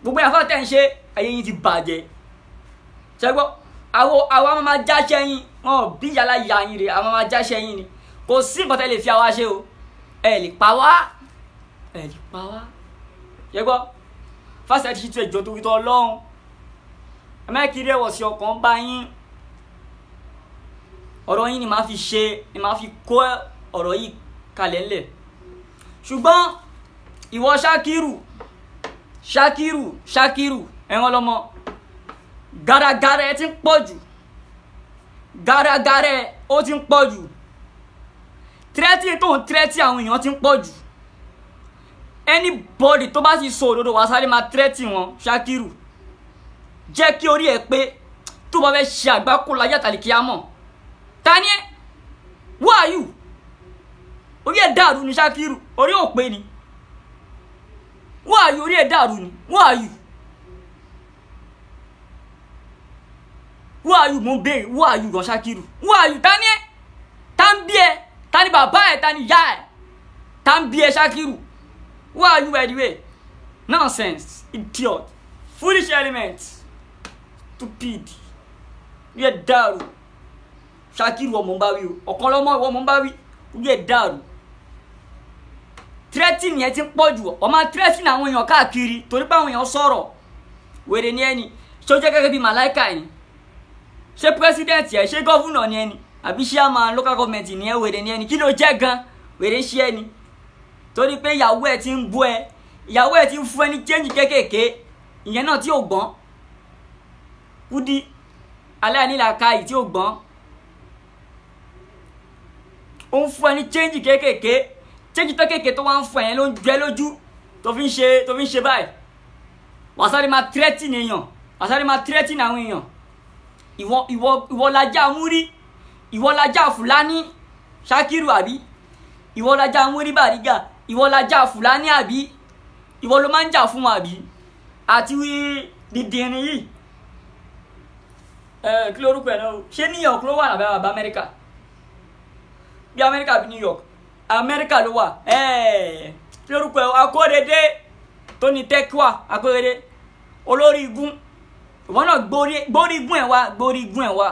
Gbogbo ìyàfọ́ tẹ̀ ń ṣe, ayé yín ti bàjẹ́. Ṣé gbọ́, àwa máa jáṣẹ́ yín, wọn ò bí yàrá ya yín rè, àwa máa jáṣẹ́ yín ni. Kò sí nǹkan tẹ́ lè fi àwa ṣe o. Ẹ lè pa wá, ẹ lè pa wá. Ṣé gbọ́, Alfa Saheed Shittu, ẹjọ́ torí tọ́ Ọlọ́run. Ẹ má kí rẹ̀wọ̀sì ọkàn bá yín. Ọ̀rọ̀ yín ni màá fi ṣe, ni màá fi kó ọ̀rọ̀ yìí kalẹ̀ ńlẹ̀. Ṣùgbọ́n ìwọ Ṣakiru, Ṣakiru, Ṣakiru, ẹ̀wọ̀n lọ́mọ, gàràgàrà ẹ ti ń pọ̀ jù. Gàràgàrà ẹ ó ti ń pọ̀ jù. Tírẹ́tì tó ń tírẹ́tì àwọn èèyàn ti ń pọ̀ jù. Anybody tó bá ti sọ òdodo wá sáré máa tírẹ́tì wọn. Ṣakiru, jẹ́ kí orí ẹ pé tó bá fẹ́ ṣe àgbákò láyé àtàlìkíyámọ̀. Ta ni ẹ́? Who are you? Orí ẹ̀ dàrú ni Ṣakiru, orí ò pé ni. Who are you? Orí ẹ̀ dàrú ni. Who are you? Who are you? Mo ń béèrè, who are you gan Ṣakiru? Who are you? Ta ni ẹ́? Ta ń bí ẹ? Ta ni bàbá ẹ? Ta ni ìyá ẹ? Ta ń bí ẹ Ṣakiru? Who are you by the way? Nonsense, idiot, foolish element, stupid. Yẹ dàrú. Ṣakiru ọmọ ń bá wí o, ọ̀kan lọ́mọ ìwọ ọmọ ń bá wí, yẹ dàrú. Threatening yẹn ti ń pọ̀ jù, ọ máa threatening àwọn èèyàn káàkiri torí pé àwọn èèyàn sọ̀rọ̀. Wèrè ni ẹni, ṣé ó jẹ́ gẹ́gẹ́ bí màláìka ẹni? Ṣé president ẹ, ṣé governor ni ẹni? Àbí chairman local government ni ẹ? Wèrè ni ẹni, kí ló jẹ́ gan? Wèrè ń ṣe ẹni. Torí pé ìyàwó ẹ ti ń bú ẹ, ìyàwó ẹ ti ń fún ẹ ní change kéékèèké, ìyẹn náà tí ò gbọ́n. Kúdí aláìnílàkàyè tí ò gbọ́n. Ó ń fún ẹ ní change kéékèèké, change tó kéékèèké tó wá ń fún ẹ ló ń jẹ lójú tó fi ń ṣe báyìí. Wàá sáré máa threaten èèyàn, wàá sáré máa threaten àwọn èèyàn. Ìwọ lajá múrí, ìwọ lajá Fúlàní Ṣakiru àbí? Ìwọ lajá múrí Bàrígà, ìwọ lajá Fúlàní àbí? Ìwọ ló máa ń jà fún wọn àbí? Àti dídìrín yìí, kí lórúkọ ẹ̀ náà? Ṣé New York ló wà lábẹ́ bàbá Amẹ́ríkà? Bí Amẹ́ríkà bí New York, Amẹ́ríkà ló wà. Kí lórúkọ ẹ̀? Akóredé tó ní tẹ́kíwà, Akóredé olórí igun. Ìwọ náà gbórí igun ẹ̀ wá, gbórí igun ẹ̀ wá.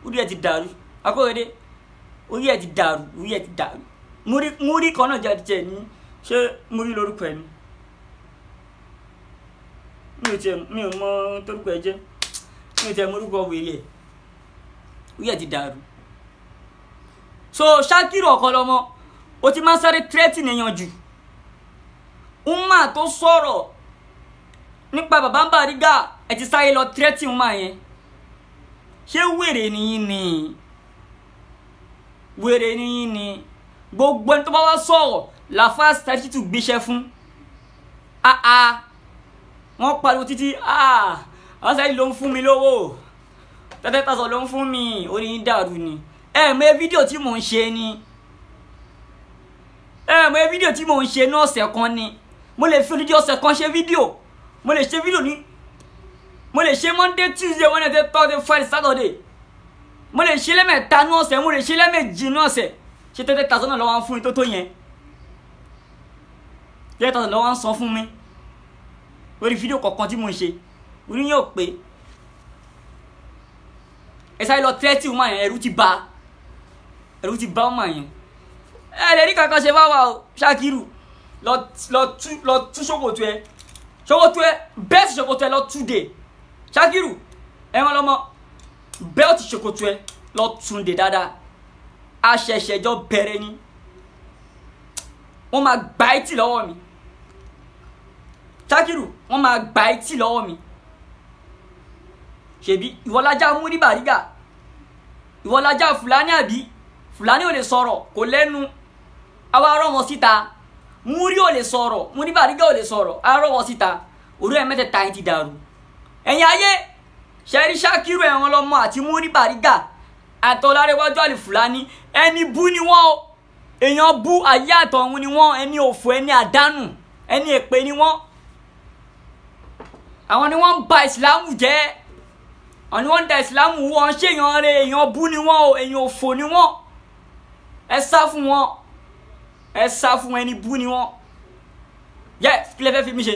Orí ẹ̀ ti dàrú, Akóredé, orí ẹ̀ ti dàrú, orí ẹ̀ ti dàrú. Múrí kan náà jẹ́ tiẹ̀ ní, ṣé múrí lórúkọ ẹ̀ ni? Mi ò mọ torúkọ ẹ jẹ́, mi ò tiẹ̀ mọ orúkọ wèrè ẹ̀, orí ẹ̀ ti dàrú. So Ṣakiru Ọ̀kanlọ́mọ, o ti máa ń sáré threatening èèyàn jù. Umma tó sọ̀rọ̀ nípa bàbá Bàrígà, ẹ ti sáré lọ threatening umma yẹn. Ṣé wèrè nìyí ni? Wèrè nìyí ni? Gbogbo ẹni tó bá wá sọ̀rọ̀ làfáà Ṣakiru gbéṣẹ́ fún. Wọ́n pariwo títí, àwọn sáré ló ń fún mi lówó, tẹ́tẹ́ tasọ̀ ló ń fún mi, orí yín dàrú ni. Ẹ mọ fídíò tí mò ń ṣe ni, ẹ mọ fídíò tí mò ń ṣe ní ọ̀sẹ̀ kan ni. Mo lè fi odidi ọ̀sẹ̀ kan ṣe fídíò, mo lè ṣe fídíò ní, mo lè ṣe Monday, Tuesday, Wednesday, Thursday, Friday, Saturday. Mo lè ṣe lẹ́mẹ̀ta ní ọ̀sẹ̀, mo lè ṣe lẹ́mẹ̀jì ní ọ̀sẹ̀. Ṣé tẹ́tẹ́ tasọ̀ náà lọ́wọ́ ń fún mi tó yẹn? Tẹ́tẹ́ tasọ̀ lọ́wọ́ ń sọ fún mi lórí fídíò kọ̀ọ̀kan tí mo ń ṣe, orí yóò pé. Ẹ sáré lọ tẹ́tí ọmọ yẹn, ẹ̀rù ti bà, ẹ̀rù ti bà ọmọ yẹn. Ẹ lè rí kankan ṣe bá wa o Ṣakiru, lọ tú ṣòkòtò ẹ, ṣòkòtò ẹ bẹ́ẹ̀tì ṣòkòtò ẹ lọ tú dé. Ṣakiru ẹ wọn lọmọ, bẹ́ẹ̀tì ṣòkòtò ẹ lọ tún dé dáadáa. Aṣẹ̀ṣẹ̀jọ bẹ̀rẹ̀ ni, wọ́n máa gbá etí lọ́wọ́ mi. Ṣakiru wọ́n máa gbá etí lọ́wọ́ mi. Ṣèbí ìwọ lajá múrí Bàrígà, ìwọ lajá Fúlàní àbí? Fúlàní ò lè sọ̀rọ̀, kò lẹ́nu, àwa rọ̀ wọ́n síta. Múrí ò lè sọ̀rọ̀, múrí Bàrígà ò lè sọ̀rọ̀, àwa rọ̀ wọ́n síta. Orí ẹ̀ mẹ́tẹ̀ẹ̀ta yín ti dàrú. Ẹ̀yin ayé, ṣẹ́rí Ṣakiru ẹ̀wọ̀n lọ́mọ àti múrí Bàrígà àtọ́lárẹ́wájú àlè Fúlàní, ẹni bú ni wọ́n o, èèyàn bú ayé àtọ̀run ni wọ́n, ẹni òfò, ẹni àdánù, ẹni èpè ni wọ́n. Àwọn ni wọ́n ń ba ìsìlámù jẹ́, àwọn ni wọ́n ń da ìsìlámù, wọ́n ṣèyàn rẹ̀, èèyàn bú ni wọ́n o, èèyàn òfò ni wọ́n. Ẹ sá fún wọn, ẹ sá fún ẹni bú ni wọ́n. Yes, kí lẹ fẹ́ fi mí ṣe?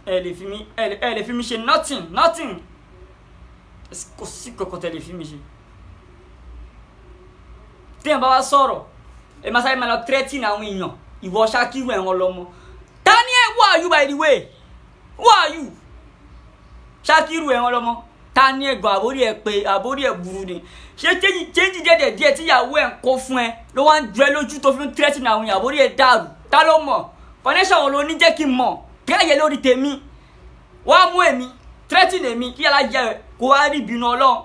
Ẹ lè fi mí ṣe nothing, nothing. Kò sí kankan tẹ́ lè fi mí ṣe. Téèyàn bá wá sọ̀rọ̀, ẹ máa sáré máa lọ threatening àwọn èèyàn. Ìwọ Ṣakiru ẹ̀wọ̀n lọ́mọ. Daniel, who are you by the way? Who are you? Ṣakiru ẹ̀wọ̀n lọ́mọ. Ta ni ẹ̀gbọ́n àbórí ẹ̀ pé àbórí ẹ̀ burú ni? Ṣé chéńjì díẹ̀ díẹ̀ tíyàwó ẹ̀ ń kó fún ẹ ló wá ń jọ ẹ lójú tó fi ń threatening àwọn èèyàn? Àbórí ẹ̀ dàrú. Ta ló mọ̀? Connection wo ló ní jẹ́ kí n mọ̀? Kíláyẹ lórí tèmi. Wá mú èmi, threatening èmi kí alájẹ kó wá rí ìbínú Ọlọ́run.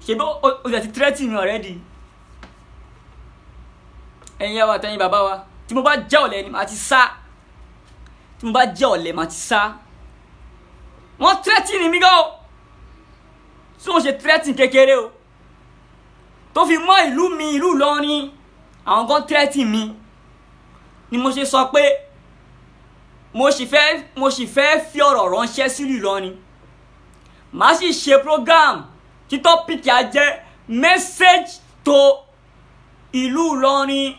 Ṣèbí o ti threatening mi already. Ẹ̀yin ìyá wa àtẹ̀yin bàbá wa, tí mo bá jẹ́ ọ̀lẹ ni màá ti sá. Tí mo bá jẹ́ ọ̀lẹ màá ti sá. Wọ́n threatening mi gan o. Tí wọ́n ṣe threatening kékeré o. Tó fi mọ́ ìlú mi, ìlú Ìlọrin, àwọn kan threatening mi. Ni mo ṣe sọ pé mo sì fẹ́ fi ọ̀rọ̀ ránṣẹ́ sílùú Ìlọrin. Màá sì ṣe program tí tọ́pìkì á jẹ́ message to ìlú Ìlọrin.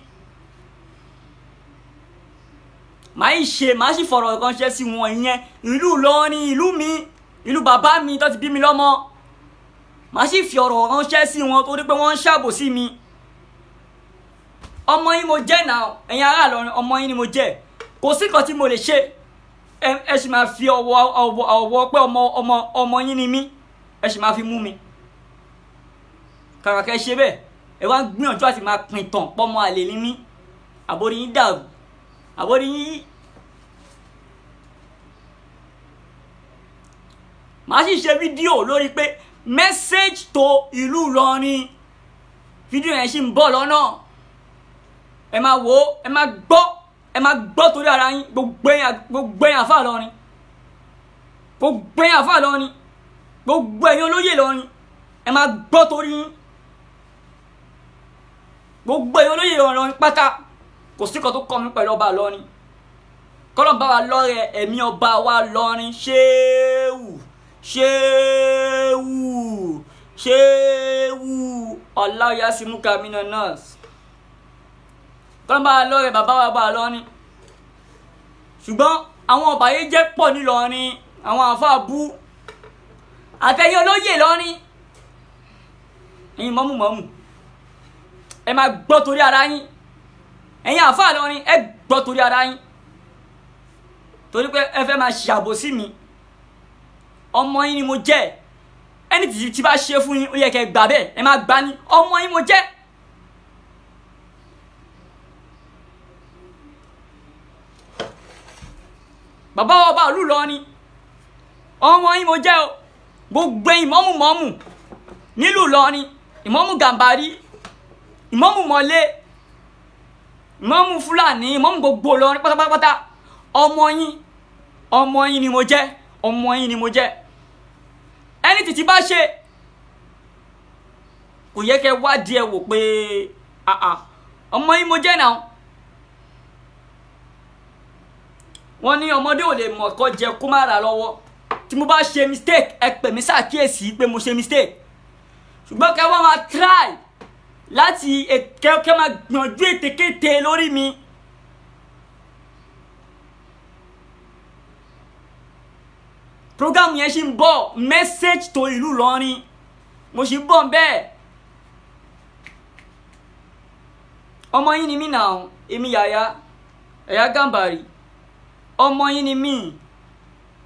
Màá sì fọ̀rọ̀ ránṣẹ́ sí wọn, ìyẹn ìlú Ìlọrin, ìlú mi, ìlú bàbá mi tó ti bí mi lọ́mọ. Màá sì fi ọ̀rọ̀ ránṣẹ́ sí wọn torí pé wọ́n ń ṣàbòsí mi. Ọmọ yín mo jẹ́ náà, ẹ̀yin ará Ìlọrin, ọmọ yín ni mo jẹ́. Kò sí nǹkan tí mo lè ṣe, ẹ sì máa fi ọwọ́ pé ọmọ yín ni mí, ẹ sì máa fi mú mi. Kàkà kẹ́ ṣe bẹ́ẹ̀, ẹ wá ń gbìyànjú àti máa pìtàn pọ́mọ àlè ní mí. Àbórí yín dàrú, àbórí yín. Màá sì ṣe fídíò lórí pé message to ìlú Ìlọrin. Fídíò yẹn sì ń bọ̀ lọ́nà. Ẹ máa wò ó, ẹ máa gbọ́, ẹ máa gbọ́ torí ara yín. Gbogbo ẹ̀yin àfáà Ìlọrin, gbogbo ẹ̀yin àfáà Ìlọrin, gbogbo ẹ̀yin olóyè Ìlọrin, ẹ máa gbọ́ torí yín. Gbogbo ẹ̀yin olóyè Ìlọrin pátá, kò sí kan tó kọ́ mi pẹ̀lú ọba Ìlọrin. Kọ́lọ́ bá wa lọ́rẹ̀ ẹ̀mí ọba wa Ìlọrin. Ṣéwù ṣéwù ṣéwù ọláyà símúkà mínà nọ́ọ̀sì. Kọ́lọ́ bá wa lọ́rẹ̀ bàbá wa bá Ìlọrin. Ṣùgbọ́n àwọn ọ̀bàyéjẹ́ pọ̀ nílọrin, àwọn àáfàá bú àtẹ̀yìn olóyè Ìlọrin, ẹ̀yin mọ́mù mọ́mù, ẹ máa gbọ́ torí ara yín. Ẹ̀yin àáfàá Ìlọrin, ẹ gbọ́ torí ara yín, torí pé ẹ fẹ́ máa ṣàbòsí mi. Ọmọ yín ni mo jẹ́. Ẹni tí bá ṣe fún yín, ó yẹ kẹ́ gbà bẹ́ẹ̀, ẹ máa gbà ní ọmọ yín mo jẹ́. Bàbá ọba ìlú Ìlọrin, ọmọ yín mo jẹ́ o. Gbogbo ìmọ̀mù mọ́mù nílùú Ìlọrin, ìmọ̀mù Gàmbàrí, ìmọ̀mù Mọ̀lé, ìmọ̀mù Fúlàní, ìmọ̀mù gbogbo Ìlọrin pátápátá, ọmọ yín, ọmọ yín ni mo jẹ́, ọmọ yín ni mo jẹ́. Ẹni títí bá ṣe, kò yẹ kẹ́ wádìí ẹ wò pé àà ọmọ yín mo jẹ́ náà. Wọ́n ní ọmọdé ò lè mọ̀ kọ́ jẹ kó má ra lọ́wọ́. Tí mo bá ṣe mistake, ẹ pè mí ṣàkíyèsí pé mo ṣe mistake. Ṣùgbọ́n kẹ́ wọ́n máa try láti kẹ́ máa gbìyànjú ètekéte lórí mi. Program yẹn ṣì ń bọ̀, message to ìlú Ìlọrin, mo ṣì ń bọ̀ bẹ́ẹ̀. Ọmọ yín ni mí náà, èmi Yàyà Ẹ̀yà Gàmbàrí, ọmọ yín ni mí.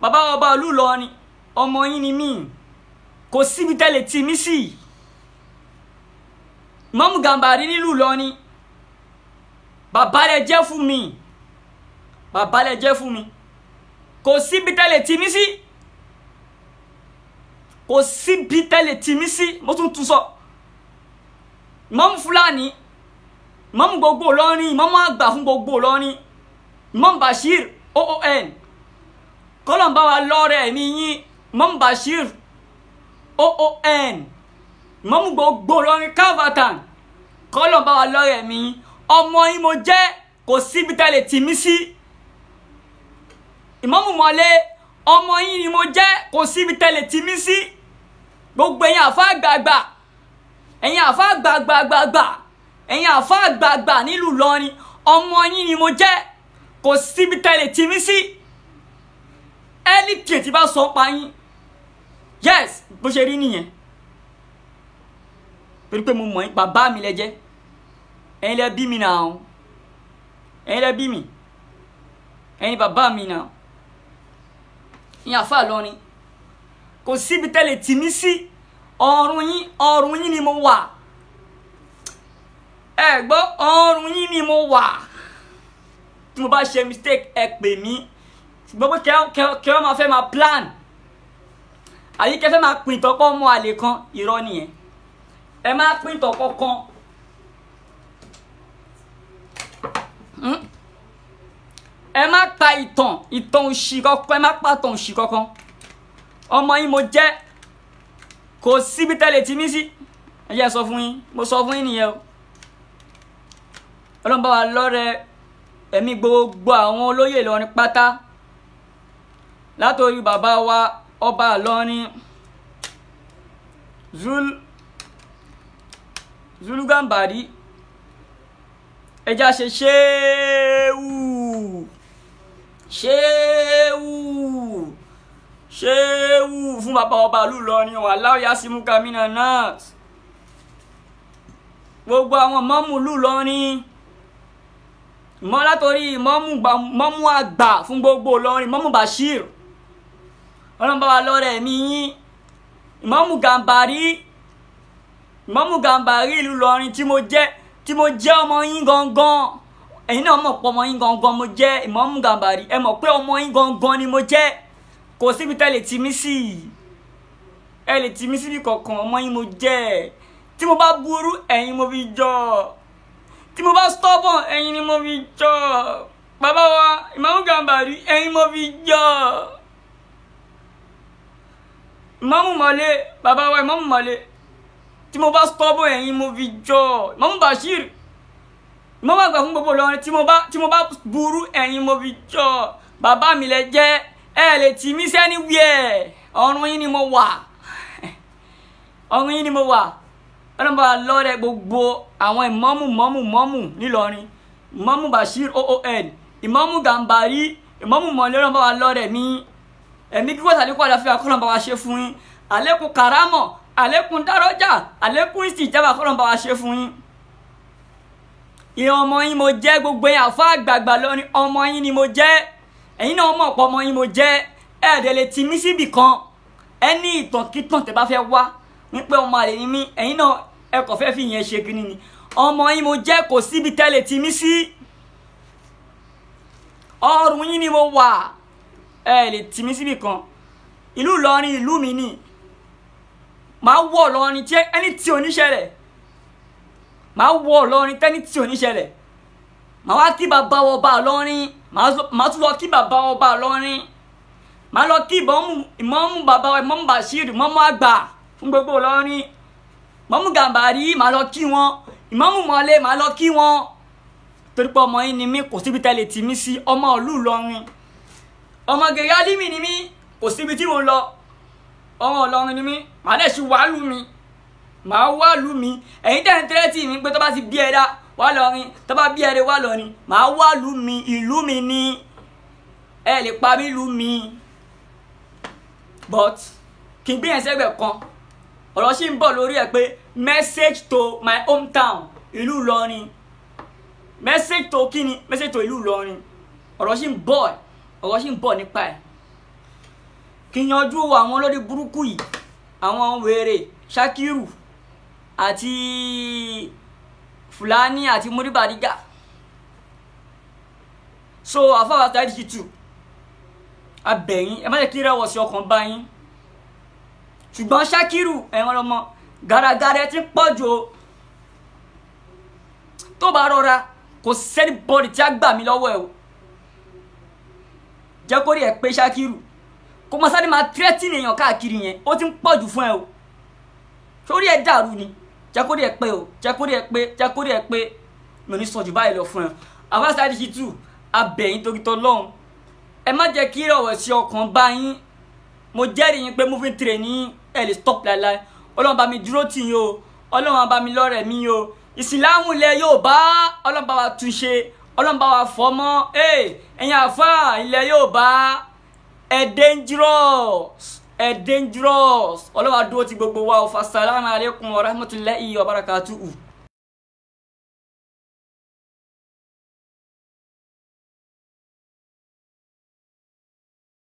Bàbá ọba ìlú Ìlọrin, ọmọ yín ni mí. Kò síbi tẹ́lẹ̀ tì mí sí. Ìmáàmù Gàmbàrí nílùú Ìlọrin, bàbá rẹ̀ jẹ́ fún mi, bàbá rẹ̀ jẹ́ fún mi. Kò síbi tẹ́lẹ̀ tì mí sí, kò síbi tẹ́lẹ̀ tì mí sí. Mo tún tún sọ, Ìmáàmù Fúlàní, ìmáàmù gbogbo Ìlọrin, ìmáàmù àgbà fún gbogbo Ìlọrin, Ìmáàmù Bashir OON, kọ́lọ̀ ń bá wa lọ́rẹ̀ ẹ̀mí yín. Ìmáàmù Bashir OON, ìmáàmù gbogbo Ìlọrin Kavatan, kọ́lọ̀ ń bá wa lọ́rẹ̀ ẹ̀mí yín. Ọmọ yín mo jẹ́, kò síbi tẹ́lẹ̀ tì mí sí. Ìmáàmù Mọ̀lé, ọmọ yín ni mo jẹ́, kò síbi tẹ́lẹ̀ tì mí sí. Gbogbo ẹ̀yin àfáà gbàgbà, ẹ̀yin àfáà gbàgbàgbàgbà, ẹ̀yin àfáà gbàgbà nílùú Ìlọrin, ọmọ yín ni mo jẹ́, kò síbi tẹ́lẹ̀ tì mí sí. Ẹni tí bá sọ pa yín, yes, bó ṣe rí nìyẹn. Torí pé mo mọ̀ yín, bàbá mi lẹ jẹ́, ẹ̀yin lẹ bí mi náà, ẹ̀yin lẹ bí mi, ẹ̀yin bàbá mi náà. Ìyẹn àfáà Ìlọrin, kò síbi tẹ́lẹ̀ tì mí sí. Ọrùn yín, ọrùn yín ni mo wà. Ẹ gbọ́, ọrùn yín ni mo wà. Tí mo bá ṣe mistake, ẹ pè mí. Ṣùgbọ́n pé kẹ́ wọ́n máa fẹ́ máa plan, àyí kẹ́ fẹ́ máa pín ìtọ́pọ̀ ọmọ àlè kan, irọ́ nìyẹn. Ẹ máa pín ìtọ́pọ̀ kan. Ẹ má pa ìtàn, ìtàn òṣì kankan, ẹ má pa ìtàn òṣì kankan. Ọmọ yín mo jẹ́, kò síbi tẹ́lẹ̀ tì mí sí. Ẹ jẹ́ sọ fún yín, mo sọ fún yín nìyẹn o. Ọlọ́run bá wa lọ́rẹ ẹ̀mí gbogbo àwọn olóyè Ìlọrin pátá, látòrí bàbá wa ọba Ìlọrin, Zulu Gambari, ẹja ṣe ṣéwù ṣéwù ṣéwù fún bàbá ọba ìlú Ìlọrin wàláhù yasimuka minan nas. Gbogbo àwọn mọ́mù ìlú Ìlọrin, mọ́ látòrí mọ́mù àgbà fún gbogbo Ìlọrin, mọ́mù Bashir, Ọlọ́run bá wa lọ́rẹ̀ mi yín, Ìmámù Gàmbàrí, Ìmámù Gàmbàrí ìlú Ìlọrin tí mo jẹ́ ọmọ yín gangan. Ẹ̀yin náà mọ̀ pé ọmọ yín gangan mo jẹ́, Ìmámù Gàmbàrí, ẹ mọ̀ pé ọmọ yín gangan ni mo jẹ́. Kò síbi tẹ́ lè tì mí sí, ẹ lè tì mí síbi kankan, ọmọ yín mo jẹ́. Tí mo bá burú, ẹ̀yin mo fi jọ. Tí mo bá stubborn, ẹ̀yin ni mo fi jọ. Bàbá wa Ìmámù Gàmbàrí, ẹ̀yin mo fi jọ. Ìmámù Mọ̀lé, bàbá wa Ìmámù Mọ̀lé, tí mo bá stubborn, ẹ̀yin mo fi jọ. Ìmámù Bashir, Ìmámù àgbà fún gbogbo Ìlọrin, tí mo bá burú, ẹ̀yin mo fi jọ. Bàbá mi lẹ jẹ́, ẹ lè tì mí sẹ́ni wíẹ̀, ọ̀run yín ni mo wà, ọ̀run yín ni mo wà. Ọlọ́run bá wa lọ́rẹ̀ gbogbo àwọn ìmámù mọ́mù mọ́mù nílọrin, Ìmámù Bashir oon, Ìmámù Gàmbàrí, Ìmámù Mọ̀lé, Ọlọ́run bá wa lọ́rẹ̀ mi. Ẹ̀mí kíkọ́ sàlékún àlàáfíà kọ́lọ́n bá wa ṣe fún yín, àlékún kàrámọ̀, àlékún dárọ́jà, àlékún ìsìjàbà kọ́lọ́n bá wa ṣe fún yín. Ìyẹn ọmọ yín mo jẹ́, gbogbo yín àfa àgbààgbà lọ́rin, ọmọ yín ni mo jẹ́. Ẹ̀yin náà mọ̀ pọ̀ ọmọ yín mo jẹ́. Ẹ̀ẹ́dẹ̀ lè tì mí síbì kan, ẹ ní ìtànkítàn tẹ́ bá fẹ́ wá wípé ọmọ àlè ni mí, ẹ̀yin náà ẹ kò fẹ́ fi ìyẹn ṣe kíní ni. Ọmọ yín mo jẹ́, kò síbi tẹ́ lè tì mí sí, ọrùn yín ni mo wà, ẹ lè tì mí síbì kan. Ìlú Ìlọrin ìlú mi ni, màá wọ̀ Ìlọrin tí ẹni tí ò ní ṣẹlẹ̀, màá wọ̀ Ìlọrin tẹ́ni tí ò ní ṣẹlẹ̀. Màá wá kí bàbá ọba Ìlọrin, màá tún lọ kí bàbá ọba Ìlọrin, màá lọ kí ìmámù bàbá Ìmámù Bashir, ìmámù àgbà fún gbogbo Ìlọrin, Ìmámù Gàmbàrí, màá lọ kí wọn, Ìmámù Mọ̀lé, màá lọ kí wọn. Torí pé ọmọ yín ni mí, kò síbi tẹ́ lè tì mí sí, ọmọ ìlú Ìlọrin, ọmọ gèrè alímì ni mí, kò síbi tí mo lọ, ọmọ Ìlọrin ni mí, màá dẹ̀ ṣe wàá lù mí, màá wá lù mí. Ẹ̀yin tẹ̀ ń tẹ́rẹ́tì mi pé tó bá ti bí ẹ dá wá lọrin, tó bá bí ẹ dé wá lọrin, màá wá lù mí, ìlú mi ni, ẹ lè pa mí lù mí. But kí n gbé yẹn sẹ́gbẹ̀ẹ́ kan, ọ̀rọ̀ sì ń bọ̀ lórí ẹ̀ pé message to my hometown ìlú Ìlọrin, message to kíni, message to ìlú Ìlọrin, ọ̀rọ̀ sì ń bọ̀, ọ̀rọ̀ sì ń bọ̀ nípa ẹ̀. Kí n yanjú àwọn olórí burúkú yìí, àwọn wèrè Shakiru àti Fulani àti Muri Bariga. So àfáwà Saheed Shittu, abẹ̀yìn, ẹ má jẹ́ kí rẹ̀wọ̀sì ọkàn bá yín. Ṣùgbọ́n Shakiru, ẹ̀wọ̀n lọ́mọ gàràgàrà ẹ ti ń pọ̀ jù o. Tó bá rọra, kò sẹ́ni bọ́ọ̀lì tí a gbà mí lọ́wọ́ ẹ o. Jẹ́ kó rí ẹ pé Shakiru, kó máa sáré máa tírẹ́tì èèyàn káàkiri yẹn, ó ti ń pọ̀ jù fún ẹ o. Sórí ẹ dàrú ni, jẹ́ kó rí ẹ pé o, jẹ́ kó rí ẹ pé, jẹ́ kó rí ẹ pé. Mi ò ní sọ jù báyìí lọ fún ẹ. Àfáà Saheed Shittu, abẹ̀yìn torí tọlọ́hun, ẹ má jẹ́ kí ìrọ̀wẹ̀sì ọkàn bá yín. Mo jẹ́rìí yín pé moving train ní ẹ lè stop láéláé. Ọlọ́run bá mi dúró tì yín o, Ọlọ́run bá mi lọ́rẹ̀ mi o. Ìsìláàmù ilẹ̀ Yorùbá, Ọlọ́run bá wa túnṣe, Ọlọ́run bá wa fọ́ mọ́. Ẹ̀yin àfáà ilẹ̀ Yorùbá, ẹ dangerous, ẹ dangerous. Ọlọ́run á dúró ti gbogbo wa o. Fassalamu alaikum wa rahmatullahi wa barakatuhu.